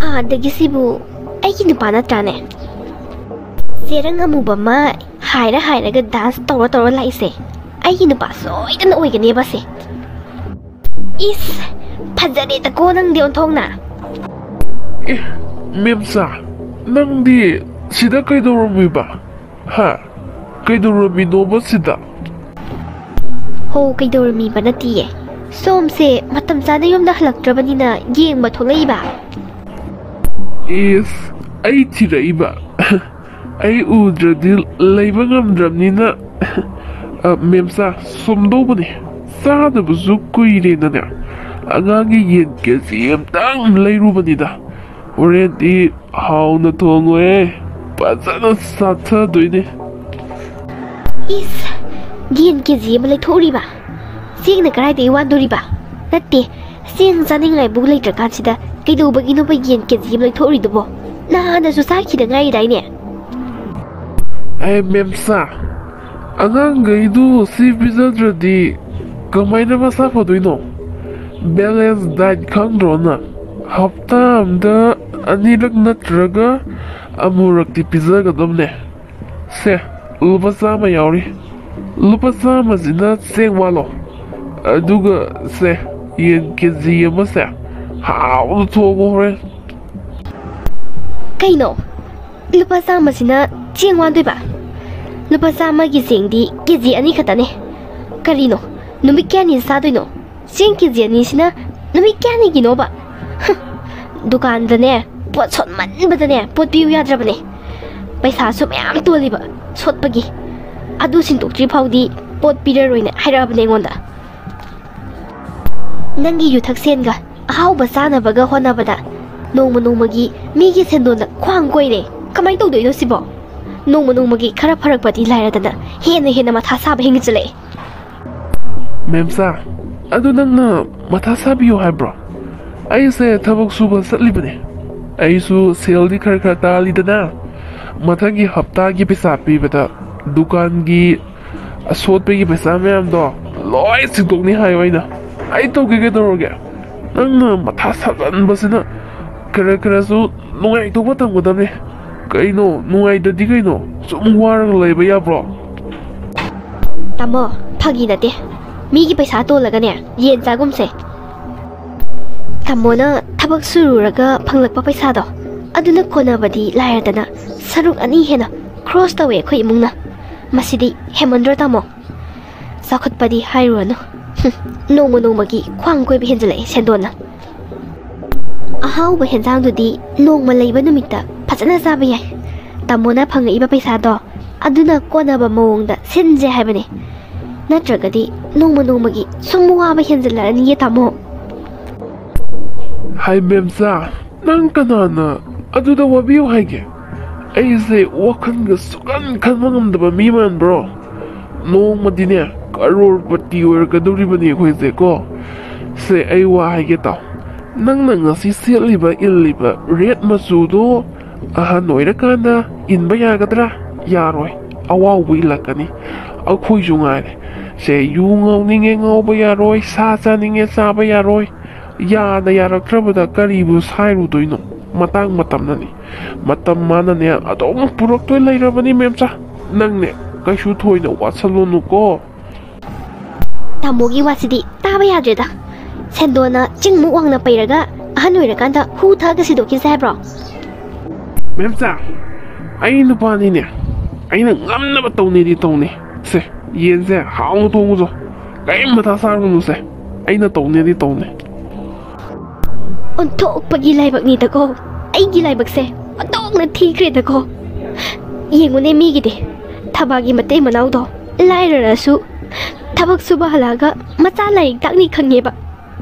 ꯑꯥꯗꯒꯤ ꯁꯤꯕꯨ ꯑꯩꯒꯤ ꯅꯨꯄꯥ ꯅꯠꯇ꯭ꯔꯥꯅꯦ? ꯆꯦꯔꯪ ꯑꯃꯨꯕ ꯑꯃ ꯍꯥꯏꯔ ꯍꯥꯏꯔꯒ ꯗꯥꯟꯁ ꯇꯧꯔ ꯇꯧꯔ ꯂꯥꯛꯏꯁꯦ ꯑꯩꯒꯤ ꯅꯨꯄꯥ ꯁꯣꯏꯗꯅ ꯑꯣꯏꯒꯅꯦꯕ ꯁꯦ꯫ ꯏꯁ, ꯐꯖꯔꯦꯗꯀꯣ ꯅꯪꯗꯤ ꯑꯣꯟꯊꯣꯛꯅ꯫ ꯑꯦ, ꯃꯦꯝꯆꯥ, ꯅꯪꯗꯤ ꯁꯤꯗ ꯀꯩꯗꯧꯔꯝꯃꯤꯕ? ꯍꯥ? ꯀꯩꯗꯧꯔꯝꯃꯤꯅꯣꯕ ꯁꯤꯗ? ꯍꯣ, ꯀꯩꯗꯧꯔꯝꯃꯤꯕ ꯅꯠꯇꯤꯌꯦ꯫ ꯁꯣꯝꯁꯦ ꯃꯇꯝ ꯆꯥꯅ ꯌꯨꯝꯗ ꯍꯜꯂꯛꯇ꯭ꯔꯕꯅꯤꯅ ꯌꯦꯡꯕ ꯊꯣꯛꯂꯛꯏꯕ꯫ ꯏꯁ, ꯑꯩ ꯊꯤꯔꯛꯏꯕ? ꯑꯩ ꯎꯗ꯭ꯔꯗꯤ ꯂꯩꯕ ꯉꯝꯗ꯭ꯔꯕꯅꯤꯅ, ꯑ, ꯃꯦꯝꯆꯥ, ꯁꯨꯝꯗꯧꯕꯅꯦ꯫ ꯆꯥꯗꯕꯁꯨ ꯀꯨꯏꯔꯦꯅꯅꯦ, ꯑꯉꯥꯡꯒꯤ ꯌꯦꯟ ꯀꯦ ꯖꯤ ꯑꯃꯇꯪ ꯂꯩꯔꯨꯕꯅꯤꯗ꯫ ꯍꯣꯔꯦꯟꯗꯤ ꯍꯥꯎꯅ ꯊꯣꯡꯉꯣꯍꯦ, ꯐꯖꯅ ꯆꯥꯊꯗꯣꯏꯅꯦ꯫ ꯏꯁ, ꯌꯦꯟ ꯀꯦ ꯖꯤ ꯑꯃ ꯂꯩꯊꯣꯛꯎꯔꯤꯕ? ꯆꯦꯡꯅ ꯀꯗꯥꯏꯗꯒꯤ ꯋꯥꯟꯗꯣꯔꯤꯕ? ꯅꯠꯇꯦ, ꯆꯦꯡ ꯆꯥꯅꯤꯡꯉꯥꯏꯕꯨ ꯂꯩꯇ꯭ꯔꯀꯥꯟꯁꯤꯗ ꯀꯩꯗꯧꯕꯒꯤꯅꯣꯕ ꯌꯦꯟ ꯀꯦ ꯖꯤ ꯑꯃ ꯂꯩꯊꯣꯛꯎꯔꯤꯗꯨꯕꯣ? ꯅꯍꯥꯟꯗꯁꯨ ꯆꯥꯈꯤꯗ ꯉꯥꯏꯔꯤꯗꯥꯏꯅꯦ? ꯑꯦ, ꯃꯦꯝꯆꯥ, ꯑꯉꯥꯡꯈꯩꯗꯨ ꯁꯤ ꯄꯤꯖꯗ꯭ꯔꯗꯤ ꯀꯃꯥꯏꯅ ꯃꯁꯥ ꯐꯗꯣꯏꯅꯣ? ꯕꯦꯂꯦꯟꯁ ꯗꯥꯏꯠ ꯈꯪꯗ꯭ꯔꯣ ꯅꯪ? ꯍꯞꯇꯥ ꯑꯝꯗ ꯑꯅꯤꯔꯛ ꯅꯠꯇ꯭ꯔꯒ ꯑꯃꯨꯔꯛꯇꯤ ꯄꯤꯖꯒꯗꯕꯅꯦ꯫ ꯁꯦ, ꯂꯨꯄꯥ ꯆꯥꯝꯃ ꯌꯥꯎꯔꯤ꯫ ꯂꯨꯄꯥ ꯆꯥꯝꯃꯁꯤꯅ ꯆꯦꯡ ꯋꯥꯜꯂꯣ, ꯑꯗꯨꯒ ꯁꯦ, ꯌꯦꯟ ꯀꯦ ꯖꯤ ꯑꯃꯁꯦ ꯍꯥꯎꯅ ꯊꯣꯡꯉꯣ ꯍꯣꯔꯦꯟ꯫ ꯀꯩꯅꯣ? ꯂꯨꯄꯥ ꯆꯥꯝꯃꯁꯤꯅ ꯆꯦꯡ ꯋꯥꯟꯗꯣꯏꯕ? ꯂꯨꯄꯥ ꯆꯥꯝꯃꯒꯤ ꯆꯦꯡꯗꯤ ꯀꯦ ꯖꯤ ꯑꯅꯤ ꯈꯛꯇꯅꯦ꯫ ꯀꯔꯤꯅꯣ? ꯅꯨꯃꯤꯠ ꯀꯌꯥꯅꯤ ꯆꯥꯗꯣꯏꯅꯣ? ꯆꯦꯡ ꯀꯦ ꯖꯤ ꯑꯅꯤꯁꯤꯅ ꯅꯨꯃꯤꯠ ꯀꯌꯥꯅꯤꯒꯤꯅꯣꯕ? ꯍꯨꯝ, ꯗꯨꯀꯥꯟꯗꯅꯦ, ꯄꯣꯠ ꯁꯣꯠꯃꯟꯕꯗꯅꯦ, ꯄꯣꯠ ꯄꯤꯌꯨ ꯌꯥꯗ꯭ꯔꯕꯅꯦ꯫ ꯄꯩꯁꯥꯁꯨ ꯃꯌꯥꯝ ꯇꯣꯜꯂꯤꯕ ꯁꯣꯠꯄꯒꯤ꯫ ꯑꯗꯨ ꯁꯤꯟꯗꯣꯛꯇ꯭ꯔꯤ ꯐꯥꯎꯗꯤ ꯄꯣꯠ ꯄꯤꯔꯔꯣꯏꯅ ꯍꯥꯏꯔꯛꯑꯕꯅꯦ ꯑꯩꯉꯣꯟꯗ꯫ ꯅꯪꯒꯤ ꯌꯨꯊꯛ ꯁꯦꯟꯒ ꯑꯍꯥꯎꯕ ꯆꯥꯅꯕꯒ ꯍꯣꯠꯅꯕꯗ ꯅꯣꯡꯃ ꯅꯣꯡꯃꯒꯤ ꯃꯤꯒꯤ ꯁꯦꯟꯗꯣꯟꯗ ꯈ꯭ꯋꯥꯡ ꯀꯣꯏꯔꯦ꯫ ꯀꯃꯥꯏꯅ ꯇꯧꯗꯣꯏꯅꯣ ꯁꯤꯕꯣ? ꯅꯣꯡꯃ ꯅꯣꯡꯃꯒꯤ ꯈꯔ ꯐꯔꯛꯄꯗꯤ ꯂꯥꯏꯔꯗꯅ ꯍꯦꯟꯅ ꯍꯦꯟꯅ ꯃꯊꯥ ꯁꯥꯕ ꯍꯦꯟꯒꯠꯆꯜꯂꯛꯑꯦ꯫ ꯃꯦꯝꯆꯥ, ꯑꯗꯨ ꯅꯪꯅ ꯃꯊꯥ ꯁꯥꯕꯤꯌꯨ ꯍꯥꯏꯕ꯭ꯔꯣ? ꯑꯩꯁꯦ ꯊꯕꯛ ꯁꯨꯕ ꯆꯠꯂꯤꯕꯅꯦ꯫ ꯑꯩꯁꯨ ꯁꯦꯜꯗꯤ ꯈꯔ ꯈꯔ ꯇꯥꯜꯂꯤꯗꯅ꯫ ꯃꯊꯪꯒꯤ ꯍꯞꯇꯥꯒꯤ ꯄꯩꯁꯥ ꯄꯤꯕꯗ ꯗꯨꯀꯥꯟꯒꯤ ꯑꯁꯣꯠꯄꯒꯤ ꯄꯩꯁꯥ ꯃꯌꯥꯝꯗꯣ ꯂꯣꯏ ꯁꯤꯡꯗꯣꯛꯅꯤ ꯍꯥꯏꯌꯣ ꯑꯩꯅ꯫ ꯑꯩ ꯇꯧꯒꯦ ꯀꯩꯗꯧꯔꯒꯦ? ꯅꯪꯅ ꯃꯊꯥ ꯁꯥꯒꯟꯕꯁꯤꯅ ꯈꯔ ꯈꯔꯁꯨ ꯅꯨꯡꯉꯥꯏꯊꯣꯛꯄ ꯇꯝꯒꯗꯕꯅꯦ꯫ ꯀꯩꯅꯣ ꯅꯨꯡꯉꯥꯏꯇꯗꯤ ꯀꯩꯅꯣ? ꯁꯨꯝ ꯋꯥꯔꯒ ꯂꯩꯕ ꯌꯥꯕ꯭ꯔꯣ? ꯇꯥꯃꯣ, ꯐꯥꯒꯤ ꯅꯠꯇꯦ꯫ ꯃꯤꯒꯤ ꯄꯩꯁꯥ ꯇꯣꯜꯂꯒꯅꯦ, ꯌꯦꯟ ꯆꯥꯒꯨꯝꯁꯦ꯫ ꯇꯥꯃꯣꯅ ꯊꯕꯛ ꯁꯨꯔꯨꯔꯒ ꯐꯪꯂꯛꯄ ꯄꯩꯁꯥꯗꯣ, ꯑꯗꯨꯅ ꯀꯣꯟꯅꯕꯗꯤ ꯂꯥꯏꯔꯗꯅ ꯁꯔꯨꯛ ꯑꯅꯤ ꯍꯦꯟꯅ ꯈ꯭ꯔꯣꯁ ꯇꯧꯋꯦ ꯑꯩꯈꯣꯏ ꯏꯃꯨꯡꯅ꯫ ꯃꯁꯤꯗꯤ ꯍꯦꯃꯟꯗ꯭ꯔꯣ ꯇꯥꯃꯣ? ꯆꯥꯎꯈꯠꯄꯗꯤ ꯍꯥꯏꯔꯨꯔꯅꯨ꯫ ꯍꯨꯝ, ꯅꯣꯡꯃ ꯅꯣꯡꯃꯒꯤ ꯈ꯭ꯋꯥꯡ ꯀꯣꯏꯕ ꯍꯦꯟꯖꯜꯂꯛꯑꯦ ꯁꯦꯟꯗꯣꯟꯅ꯫ ꯑꯍꯥꯎꯕ ꯍꯦꯟꯖꯥꯡꯗꯨꯗꯤ ꯅꯣꯡꯃ ꯂꯩꯕ ꯅꯨꯃꯤꯠꯇ ꯐꯖꯅ ꯆꯥꯕ ꯌꯥꯏ꯫ ꯇꯥꯃꯣꯅ ꯐꯪꯉꯛꯏꯕ ꯄꯩꯁꯥꯗꯣ ꯑꯗꯨꯅ ꯀꯣꯟꯅꯕ ꯃꯑꯣꯡꯗ ꯁꯤꯟꯁꯦ ꯍꯥꯏꯕꯅꯦ꯫ ꯅꯠꯇ꯭ꯔꯒꯗꯤ ꯅꯣꯡꯃ ꯅꯣꯡꯃꯒꯤ ꯁꯨꯝ ꯋꯥꯕ ꯍꯦꯟꯖꯜꯂꯛꯑꯅꯤꯌꯦ ꯇꯥꯃꯣ꯫ ꯍꯥꯏ ꯃꯦꯝꯆꯥ, ꯅꯪ ꯀꯅꯥꯅ ꯑꯗꯨꯗ ꯋꯥꯕꯤꯌꯨ ꯍꯥꯏꯒꯦ? ꯑꯩꯁꯦ ꯋꯥꯈꯜꯒ ꯁꯨꯛꯈꯟ ꯈꯟꯕ ꯉꯝꯗꯕ ꯃꯤ ꯃꯥꯟꯕ꯭ꯔꯣ? ꯅꯣꯡꯃꯗꯤꯅꯦ ꯀꯔꯣꯔꯄꯇꯤ ꯑꯣꯏꯔꯛꯀꯗꯧꯔꯤꯕꯅꯤ ꯑꯩꯈꯣꯏꯁꯦ ꯀꯣ꯫ ꯁꯦ, ꯑꯩ ꯋꯥ ꯍꯥꯏꯒꯦ ꯇꯥꯎ꯫ ꯅꯪꯅ ꯉꯁꯤ ꯁꯦꯠꯂꯤꯕ ꯏꯜꯂꯤꯕ ꯔꯦꯠ ꯃꯆꯨꯗꯣ ꯑꯍꯟ ꯑꯣꯏꯔꯀꯥꯟꯗ ꯏꯟꯕ ꯌꯥꯒꯗ꯭ꯔꯥ? ꯌꯥꯔꯣꯏ꯫ ꯑꯋꯥꯎꯕ ꯏꯜꯂꯛꯀꯅꯤ꯫ ꯑꯩꯈꯣꯏꯁꯨ ꯉꯥꯏꯔꯦ꯫ ꯁꯦ, ꯌꯨ ꯉꯥꯎꯅꯤꯡꯉꯦ ꯉꯥꯎꯕ ꯌꯥꯔꯣꯏ, ꯁꯥ ꯆꯥꯅꯤꯡꯉꯦ ꯆꯥꯕ ꯌꯥꯔꯣꯏ꯫ ꯌꯥꯅ ꯌꯥꯔꯛꯇ꯭ꯔꯕꯗ ꯀꯔꯤꯕꯨ ꯁꯥꯏꯔꯨꯗꯣꯏꯅꯣ? ꯃꯇꯥꯡ ꯃꯇꯝꯅꯅꯤ꯫ ꯃꯇꯝ ꯃꯥꯅꯅꯦ ꯑꯗꯨꯝ ꯄꯨꯔꯛꯇꯣꯏ ꯂꯩꯔꯕꯅꯤ, ꯃꯦꯝꯆꯥ꯫ ꯅꯪꯅꯦ ꯀꯩꯁꯨ ꯊꯣꯏꯅ ꯋꯥꯠꯁꯜꯂꯨꯅꯨꯀꯣ꯫ ꯇꯥꯃꯣꯒꯤ ꯋꯥꯁꯤꯗꯤ ꯇꯥꯕ ꯌꯥꯗ꯭ꯔꯦꯗ꯫ ꯁꯦꯟꯗꯣꯟꯅ ꯆꯤꯡꯃꯨꯛ ꯋꯥꯡꯅ ꯄꯩꯔꯒ ꯑꯍꯟ ꯑꯣꯏꯔꯀꯥꯟꯗ ꯍꯨ ꯊꯛꯑꯒ ꯁꯤꯗꯣꯛꯈꯤꯁꯦ ꯍꯥꯏꯕ꯭ꯔꯣ? ꯃꯦꯝꯆꯥ, ꯑꯩ ꯅꯨꯄꯥꯅꯤꯅꯦ꯫ ꯑꯩꯅ ꯉꯝꯅꯕ ꯇꯧꯅꯤꯗꯤ ꯇꯧꯅꯤ꯫ ꯁꯦ, ꯌꯦꯟꯁꯦ ꯍꯥꯎꯅ ꯊꯣꯡꯉꯨꯁꯣ꯫ ꯀꯔꯤꯝ ꯃꯊꯥ ꯁꯥꯔꯨꯅꯨꯁꯦ꯫ ꯑꯩꯅ ꯇꯧꯅꯤꯗꯤ ꯇꯧꯅꯤ꯫ ꯑꯣꯟꯊꯣꯛꯄꯒꯤ ꯂꯥꯏꯕꯛꯅꯤꯗꯀꯣ꯫ ꯑꯩꯒꯤ ꯂꯥꯏꯕꯛꯁꯦ ꯑꯣꯟꯊꯣꯛꯅ ꯊꯤꯈ꯭ꯔꯦꯗꯀꯣ꯫ ꯌꯦꯡꯉꯨꯅꯦ ꯃꯤꯒꯤꯗꯤ꯫ ꯊꯕꯥꯒꯤ ꯃꯇꯩ ꯃꯅꯥꯎꯗꯣ ꯂꯥꯏꯔꯔꯁꯨ ꯊꯕꯛ ꯁꯨꯕ ꯍꯜꯂꯛꯑꯒ ꯃꯆꯥ ꯂꯥꯏꯔꯤꯛ ꯇꯥꯛꯅꯤ ꯈꯪꯉꯦꯕ꯫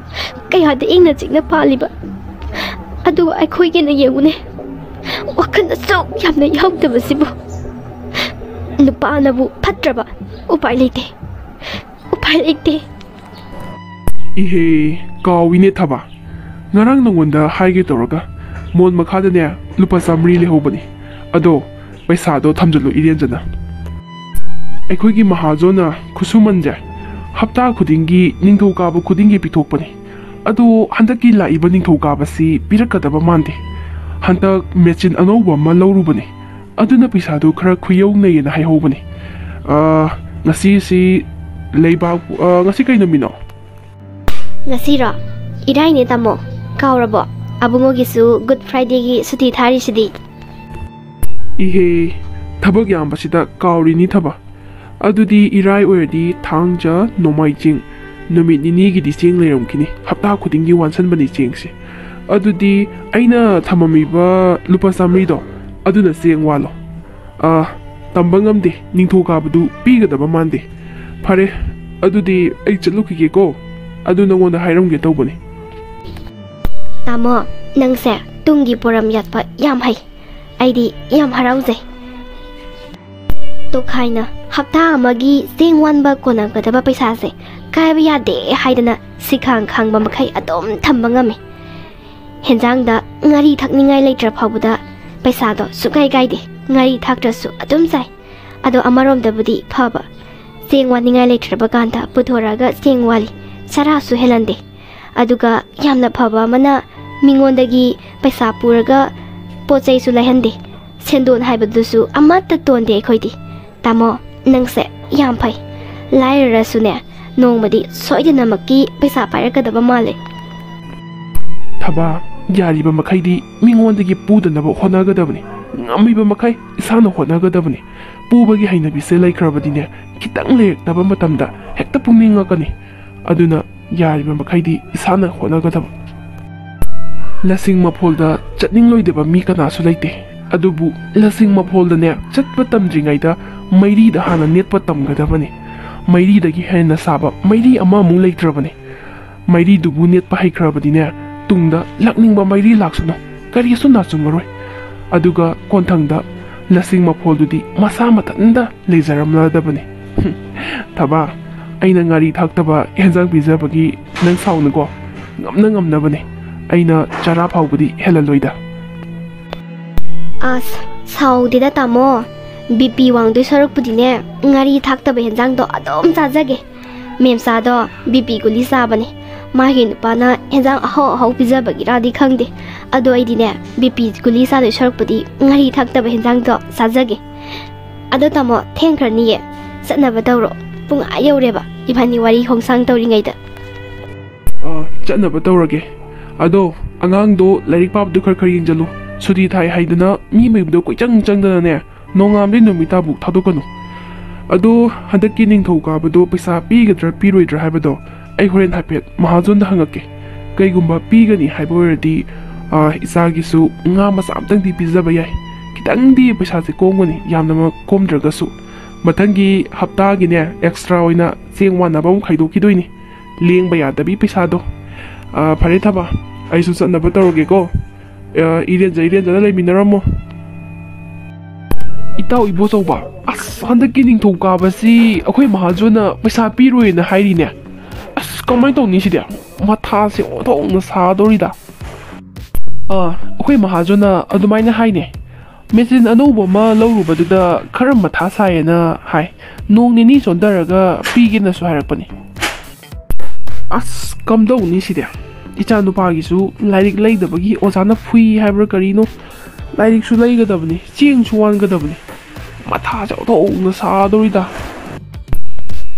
ꯀꯌꯥꯗ ꯏꯪꯅ ꯆꯤꯛꯅ ꯄꯥꯜꯂꯤꯕ꯫ ꯑꯗꯨꯒ ꯑꯩꯈꯣꯏꯒꯤꯅ ꯌꯦꯡꯉꯨꯅꯦ꯫ ꯋꯥꯈꯜ ꯑꯁꯨꯛ ꯌꯥꯝꯅ ꯌꯥꯎꯗꯕꯁꯤꯕꯨ꯫ ꯅꯨꯄꯥꯅꯕꯨ ꯐꯠꯇ꯭ꯔꯕ꯫ ꯎꯄꯥꯏ ꯂꯩꯇꯦ꯫ ꯎꯄꯥꯏ ꯂꯩꯇꯦ꯫ ꯏꯍꯦ, ꯀꯥꯎꯏꯅꯦ ꯊꯕꯥ꯫ ꯉꯔꯥꯡ ꯅꯉꯣꯟꯗ ꯍꯥꯏꯒꯦ ꯇꯧꯔꯒ ꯃꯣꯟ ꯃꯈꯥꯗꯅꯦ ꯂꯨꯄꯥ ꯆꯥꯃꯔꯤ ꯂꯩꯍꯧꯕꯅꯤ꯫ ꯑꯗꯣ ꯄꯩꯁꯥꯗꯣ ꯊꯝꯖꯜꯂꯨ ꯏꯔꯦꯟꯖꯅ꯫ ꯑꯩꯈꯣꯏꯒꯤ ꯃꯍꯥꯖꯣꯟꯅ ꯈꯨꯠꯁꯨꯃꯟꯁꯦ ꯍꯞꯇꯥ ꯈꯨꯗꯤꯡꯒꯤ ꯅꯤꯡꯊꯧꯀꯥꯕ ꯈꯨꯗꯤꯡꯒꯤ ꯄꯤꯊꯣꯛꯄꯅꯤ꯫ ꯑꯗꯣ ꯍꯟꯗꯛꯀꯤ ꯂꯥꯛꯏꯕ ꯅꯤꯡꯊꯧꯀꯥꯕꯁꯤ ꯄꯤꯔꯛꯀꯗꯕ ꯃꯥꯟꯗꯦ꯫ ꯍꯟꯗꯛ ꯃꯦꯆꯤꯟ ꯑꯅꯧꯕ ꯑꯃ ꯂꯧꯔꯨꯕꯅꯤ꯫ ꯑꯗꯨꯅ ꯄꯩꯁꯥꯗꯨ ꯈꯔ ꯈꯨꯌꯧꯅꯩꯌꯦꯅ ꯍꯥꯏꯍꯧꯕꯅꯤ꯫ ꯑ, ꯉꯁꯤꯁꯤ ꯂꯩꯕꯥꯛ, ꯑ, ꯉꯁꯤ ꯀꯩ ꯅꯨꯃꯤꯠꯅꯣ? ꯉꯁꯤꯔꯣ? ꯏꯔꯥꯏꯅꯦ ꯇꯥꯃꯣ꯫ ꯀꯥꯎꯔꯕꯣ? ꯑꯕꯨꯡꯉꯣꯒꯤꯁꯨ Good Fridayꯒꯤ ꯁꯨꯇꯤ ꯊꯥꯔꯤꯁꯤꯗꯤ꯫ ꯏꯍꯦ, ꯊꯕꯛ ꯌꯥꯝꯕꯁꯤꯗ ꯀꯥꯎꯔꯤꯅꯤ ꯊꯕ꯫ ꯑꯗꯨꯗꯤ ꯏꯔꯥꯏ ꯑꯣꯏꯔꯗꯤ ꯊꯥꯡꯖ, ꯅꯣꯡꯃꯥꯏꯖꯤꯡ ꯅꯨꯃꯤꯠ ꯅꯤꯅꯤꯒꯤꯗꯤ ꯆꯦꯡ ꯂꯩꯔꯝꯈꯤꯅꯤ꯫ ꯍꯞꯇꯥ ꯈꯨꯗꯤꯡꯒꯤ ꯋꯥꯟꯁꯟꯕꯅꯤ ꯆꯦꯡꯁꯦ꯫ ꯑꯗꯨꯗꯤ ꯑꯩꯅ ꯊꯝꯃꯝꯃꯤꯕ ꯂꯨꯄꯥ ꯆꯥꯃꯔꯤꯗꯣ ꯑꯗꯨꯅ ꯆꯦꯡ ꯋꯥꯜꯂꯣ꯫ ꯑꯥ, ꯇꯝꯕ ꯉꯝꯗꯦ, ꯅꯤꯡꯊꯧꯀꯥꯕꯗꯨ ꯄꯤꯒꯗꯕ ꯃꯥꯟꯗꯦ꯫ ꯐꯔꯦ, ꯑꯗꯨꯗꯤ ꯑꯩ ꯆꯠꯂꯨꯈꯤꯒꯦꯀꯣ꯫ ꯑꯗꯨ ꯅꯉꯣꯟꯗ ꯍꯥꯏꯔꯝꯒꯦ ꯇꯧꯕꯅꯤ꯫ ꯇꯥꯃꯣ, ꯅꯪꯁꯦ ꯇꯨꯡꯒꯤ ꯄꯣꯔꯝ ꯌꯥꯠꯄ ꯌꯥꯝ ꯍꯩ꯫ ꯑꯩꯗꯤ ꯌꯥꯝ ꯍꯔꯥꯎꯖꯩ꯫ ꯇꯣꯈꯥꯏꯅ ꯍꯞꯇꯥ ꯑꯃꯒꯤ ꯆꯦꯡ ꯋꯥꯟꯕ ꯀꯣꯟꯅꯒꯗꯕ ꯄꯩꯁꯥꯁꯦ ꯀꯥꯏꯕ ꯌꯥꯗꯦ ꯍꯥꯏꯗꯅ ꯁꯤꯈꯥꯡ ꯈꯥꯡꯕ ꯃꯈꯩ ꯑꯗꯨꯝ ꯊꯝꯕ ꯉꯝꯃꯤ꯫ ꯍꯦꯟꯖꯥꯡꯗ ꯉꯥꯔꯤ ꯊꯛꯅꯤꯡꯉꯥꯏ ꯂꯩꯇ꯭ꯔ ꯐꯥꯎꯕꯗ ꯄꯩꯁꯥꯗꯣ ꯁꯨꯛꯀꯥꯏ ꯀꯥꯏꯗꯦ꯫ ꯉꯥꯔꯤ ꯊꯥꯛꯇ꯭ꯔꯁꯨ ꯑꯗꯨꯝ ꯆꯥꯏ꯫ ꯑꯗꯣ ꯑꯃꯔꯣꯝꯗꯕꯨꯗꯤ ꯐꯕ, ꯆꯦꯡ ꯋꯥꯅꯤꯡꯉꯥꯏ ꯂꯩꯇ꯭ꯔꯕ ꯀꯥꯟꯗ ꯄꯨꯊꯣꯔꯛꯑꯒ ꯆꯦꯡ ꯋꯥꯜꯂꯤ, ꯆꯔꯥꯁꯨ ꯍꯦꯜꯍꯟꯗꯦ꯫ ꯑꯗꯨꯒ ꯌꯥꯝꯅ ꯐꯕ ꯑꯃꯅ ꯃꯤꯉꯣꯟꯗꯒꯤ ꯄꯩꯁꯥ ꯄꯨꯔꯒ ꯄꯣꯠ ꯆꯩꯁꯨ ꯂꯩꯍꯟꯗꯦ꯫ ꯁꯦꯟꯗꯣꯟ ꯍꯥꯏꯕꯗꯨꯁꯨ ꯑꯃꯠꯇ ꯇꯣꯟꯗꯦ ꯑꯩꯈꯣꯏꯗꯤ꯫ ꯇꯥꯃꯣ, ꯅꯪꯁꯦ ꯌꯥꯝ ꯐꯩ꯫ ꯂꯥꯏꯔꯔꯁꯨꯅꯦ, ꯅꯣꯡꯃꯗꯤ ꯁꯣꯏꯗꯅꯃꯛꯀꯤ ꯄꯩꯁꯥ ꯄꯥꯏꯔꯛꯀꯗꯕ ꯃꯥꯜꯂꯦ꯫ ꯊꯕꯥ, ꯌꯥꯔꯤꯕ ꯃꯈꯩꯗꯤ ꯃꯤꯉꯣꯟꯗꯒꯤ ꯄꯨꯗꯅꯕ ꯍꯣꯠꯅꯒꯗꯕꯅꯤ꯫ ꯉꯝꯃꯤꯕ ꯃꯈꯩ ꯏꯁꯥꯅ ꯍꯣꯠꯅꯒꯗꯕꯅꯤ꯫ ꯄꯨꯕꯒꯤ ꯍꯩꯅꯕꯤꯁꯦ ꯂꯩꯈ꯭ꯔꯕꯗꯤꯅꯦ, ꯈꯤꯇꯪ ꯂꯩꯔꯛꯇꯕ ꯃꯇꯝꯗ ꯍꯦꯛꯇ ꯄꯨꯛꯅꯤꯡꯉꯛꯀꯅꯤ꯫ ꯑꯗꯨꯅ ꯌꯥꯔꯤꯕ ꯃꯈꯩꯗꯤ ꯏꯁꯥꯅ ꯍꯣꯠꯅꯒꯗꯕ꯫ ꯂꯁꯤꯡ ꯃꯐꯣꯜꯗ ꯆꯠꯅꯤꯡꯂꯣꯏꯗꯕ ꯃꯤ ꯀꯅꯥꯁꯨ ꯂꯩꯇꯦ꯫ ꯑꯗꯨꯕꯨ ꯂꯁꯤꯡ ꯃꯐꯣꯜꯗꯅꯦ, ꯆꯠꯄ ꯇꯝꯗ꯭ꯔꯤꯉꯩꯗ ꯃꯩꯔꯤꯗ ꯍꯥꯟꯅ ꯅꯦꯠꯄ ꯇꯝꯒꯗꯕꯅꯤ꯫ ꯃꯩꯔꯤꯗꯒꯤ ꯍꯦꯟꯅ ꯁꯥꯕ ꯃꯩꯔꯤ ꯑꯃꯃꯨꯛ ꯂꯩꯇ꯭ꯔꯕꯅꯤ꯫ ꯃꯩꯔꯤꯗꯨꯕꯨ ꯅꯦꯠꯄ ꯍꯩꯈ꯭ꯔꯕꯗꯤꯅꯦ, ꯇꯨꯡꯗ ꯂꯥꯛꯅꯤꯡꯕ ꯃꯩꯔꯤ ꯂꯥꯛꯁꯅꯨ, ꯀꯔꯤꯁꯨ ꯅꯥꯆꯨꯡꯉꯔꯣꯏ꯫ ꯑꯗꯨꯒ ꯀꯣꯟꯊꯪꯗ ꯂꯁꯤꯡ ꯃꯐꯣꯜꯗꯨꯗꯤ ꯃꯁꯥ ꯃꯊꯟꯇ ꯂꯩꯖꯔꯝꯂꯗꯕꯅꯤ꯫ ꯍꯨꯝ, ꯊꯕꯥ, ꯑꯩꯅ ꯉꯥꯔꯤ ꯊꯥꯛꯇꯕ ꯍꯦꯟꯖꯥꯡ ꯄꯤꯖꯕꯒꯤ ꯅꯪ ꯁꯥꯎꯅꯨꯀꯣ꯫ ꯉꯝꯅ ꯉꯝꯅꯕꯅꯤ꯫ ꯑꯩꯅ ꯆꯔꯥ ꯐꯥꯎꯕꯗꯤ ꯍꯦꯜꯍꯜꯂꯣꯏꯗ꯫ ꯑꯁ, ꯁꯥꯎꯗꯦꯗ ꯇꯥꯃꯣ꯫ ꯕꯤ ꯄꯤ ꯋꯥꯡꯗꯣꯏ ꯁꯔꯨꯛꯄꯨꯗꯤꯅꯦ, ꯉꯥꯔꯤ ꯊꯥꯛꯇꯕ ꯍꯦꯟꯖꯥꯡꯗꯣ ꯑꯗꯨꯝ ꯆꯥꯖꯒꯦ꯫ ꯃꯦꯝꯆꯥꯗꯣ ꯕꯤ ꯄꯤ ꯒꯨꯂꯤ ꯆꯥꯕꯅꯦ꯫ ꯃꯥꯒꯤ ꯅꯨꯄꯥꯅ ꯍꯦꯟꯖꯥꯡ ꯑꯍꯥꯎ ꯑꯍꯥꯎ ꯄꯤꯖꯕꯒꯤꯔꯥꯗꯤ ꯈꯪꯗꯦ꯫ ꯑꯗꯣ ꯑꯩꯗꯤꯅꯦ, ꯕꯤ ꯄꯤ ꯒꯨꯂꯤ ꯆꯥꯗꯣꯏ ꯁꯔꯨꯛꯄꯨꯗꯤ ꯉꯥꯔꯤ ꯊꯥꯛꯇꯕ ꯍꯦꯟꯖꯥꯡꯗꯣ ꯆꯥꯖꯒꯦ꯫ ꯑꯗꯣ ꯇꯥꯃꯣ, ꯊꯦꯡꯈ꯭ꯔꯅꯤꯌꯦ꯫ ꯆꯠꯅꯕ ꯇꯧꯔꯣ꯫ ꯄꯨꯡ ꯑꯥ ꯌꯧꯔꯦꯕ, ꯏꯕꯥꯅꯤ ꯋꯥꯔꯤ ꯈꯣꯡꯁꯥꯡ ꯇꯧꯔꯤꯉꯩꯗ꯫ ꯑꯥ, ꯆꯠꯅꯕ ꯇꯧꯔꯒꯦ꯫ ꯑꯗꯣ ꯑꯉꯥꯡꯗꯣ ꯂꯥꯏꯔꯤꯛ ꯄꯥꯕꯗꯣ ꯈꯔ ꯈꯔ ꯌꯦꯡꯖꯜꯂꯨ꯫ ꯁꯨꯇꯤ ꯊꯥꯏ ꯍꯥꯏꯗꯅ ꯃꯤ ꯃꯌꯨꯝꯗꯣ ꯀꯣꯏꯆꯪ ꯆꯪꯗꯅꯅꯦ, ꯅꯣꯡꯉꯥꯟꯕꯗꯩ ꯅꯨꯃꯤꯠ ꯇꯥꯕꯨꯛ ꯊꯥꯗꯣꯛꯀꯅꯨ꯫ ꯑꯗꯣ ꯍꯟꯗꯛꯀꯤ ꯅꯤꯡꯊꯧꯀꯥꯕꯗꯣ ꯄꯩꯁꯥ ꯄꯤꯒꯗ꯭ꯔꯥ ꯄꯤꯔꯣꯏꯗ꯭ꯔꯥ ꯍꯥꯏꯕꯗꯣ ꯑꯩ ꯍꯣꯔꯦꯟ ꯍꯥꯏꯐꯦꯠ ꯃꯍꯥꯖꯣꯟꯗ ꯍꯪꯉꯛꯀꯦ꯫ ꯀꯩꯒꯨꯝꯕ ꯄꯤꯒꯅꯤ ꯍꯥꯏꯕ ꯑꯣꯏꯔꯗꯤ, ꯑꯥ, ꯏꯆꯥꯒꯤꯁꯨ ꯉꯥ ꯃꯆꯥ ꯑꯝꯇꯪꯗꯤ ꯄꯤꯖꯕ ꯌꯥꯏ꯫ ꯈꯤꯇꯪꯗꯤ ꯄꯩꯁꯥꯁꯦ ꯀꯣꯝꯒꯅꯤ, ꯌꯥꯝꯅꯃꯛ ꯀꯣꯝꯗ꯭ꯔꯒꯁꯨ꯫ ꯃꯊꯪꯒꯤ ꯍꯞꯇꯥꯒꯤꯅꯦ, ꯑꯦꯛꯁꯇ꯭ꯔꯥ ꯑꯣꯏꯅ ꯆꯦꯡ ꯋꯥꯟꯅꯕ ꯑꯃꯨꯛ ꯈꯥꯏꯗꯣꯛꯈꯤꯗꯣꯏꯅꯤ꯫ ꯂꯦꯡꯕ ꯌꯥꯗꯕꯤ ꯄꯩꯁꯥꯗꯣ꯫ ꯑꯥ, ꯐꯔꯦ ꯊꯕꯥ, ꯑꯩꯁꯨ ꯆꯠꯅꯕ ꯇꯧꯔꯒꯦꯀꯣ꯫ ꯑꯥ, ꯏꯔꯦꯟꯖ, ꯏꯔꯦꯟꯖꯅ ꯂꯩꯃꯤꯟꯅꯔꯝꯃꯣ꯫ ꯏꯇꯥꯎ ꯏꯕꯣꯆꯧꯕ, ꯑꯁ, ꯍꯟꯗꯛꯀꯤ ꯅꯤꯡꯊꯧꯀꯥꯕꯁꯤ ꯑꯩꯈꯣꯏ ꯃꯍꯥꯖꯣꯟꯅ ꯄꯩꯁꯥ ꯄꯤꯔꯣꯏꯅ ꯍꯥꯏꯔꯤꯅꯦ꯫ ꯑꯁ, ꯀꯃꯥꯏꯅ ꯇꯧꯅꯤ ꯁꯤꯗꯤ? ꯃꯊꯥꯁꯦ ꯑꯣꯟꯊꯣꯛꯅ ꯁꯥꯗꯧꯔꯤꯗ꯫ ꯑꯥ, ꯑꯩꯈꯣꯏ ꯃꯍꯥꯖꯣꯟꯅ ꯑꯗꯨꯃꯥꯏꯅ ꯍꯥꯏꯅꯦ꯫ ꯃꯦꯆꯤꯟ ꯑꯅꯧꯕ ꯑꯃ ꯂꯧꯔꯨꯕꯗꯨꯗ ꯈꯔ ꯃꯊꯥ ꯁꯥꯏꯌꯦꯅ ꯍꯥꯏ꯫ ꯅꯣꯡ ꯅꯤꯅꯤ ꯆꯣꯟꯊꯔꯒ ꯄꯤꯒꯦꯅꯁꯨ ꯍꯥꯏꯔꯛꯄꯅꯤ꯫ ꯑꯁ, ꯀꯝꯗꯧꯅꯤ ꯁꯤꯗꯤ? ꯏꯆꯥ ꯅꯨꯄꯥꯒꯤꯁꯨ ꯂꯥꯏꯔꯤꯛ ꯂꯩꯗꯕꯒꯤ ꯑꯣꯖꯥꯅ ꯐꯨꯏ ꯍꯥꯏꯕ꯭ꯔꯥ ꯀꯔꯤꯅꯣ, ꯂꯥꯏꯔꯤꯛꯁꯨ ꯂꯩꯒꯗꯕꯅꯤ, ꯆꯦꯡꯁꯨ ꯋꯥꯟꯒꯗꯕꯅꯤ꯫ ꯃꯊꯥꯁꯦ ꯑꯣꯟꯊꯣꯛꯅ ꯁꯥꯗꯧꯔꯤꯗ꯫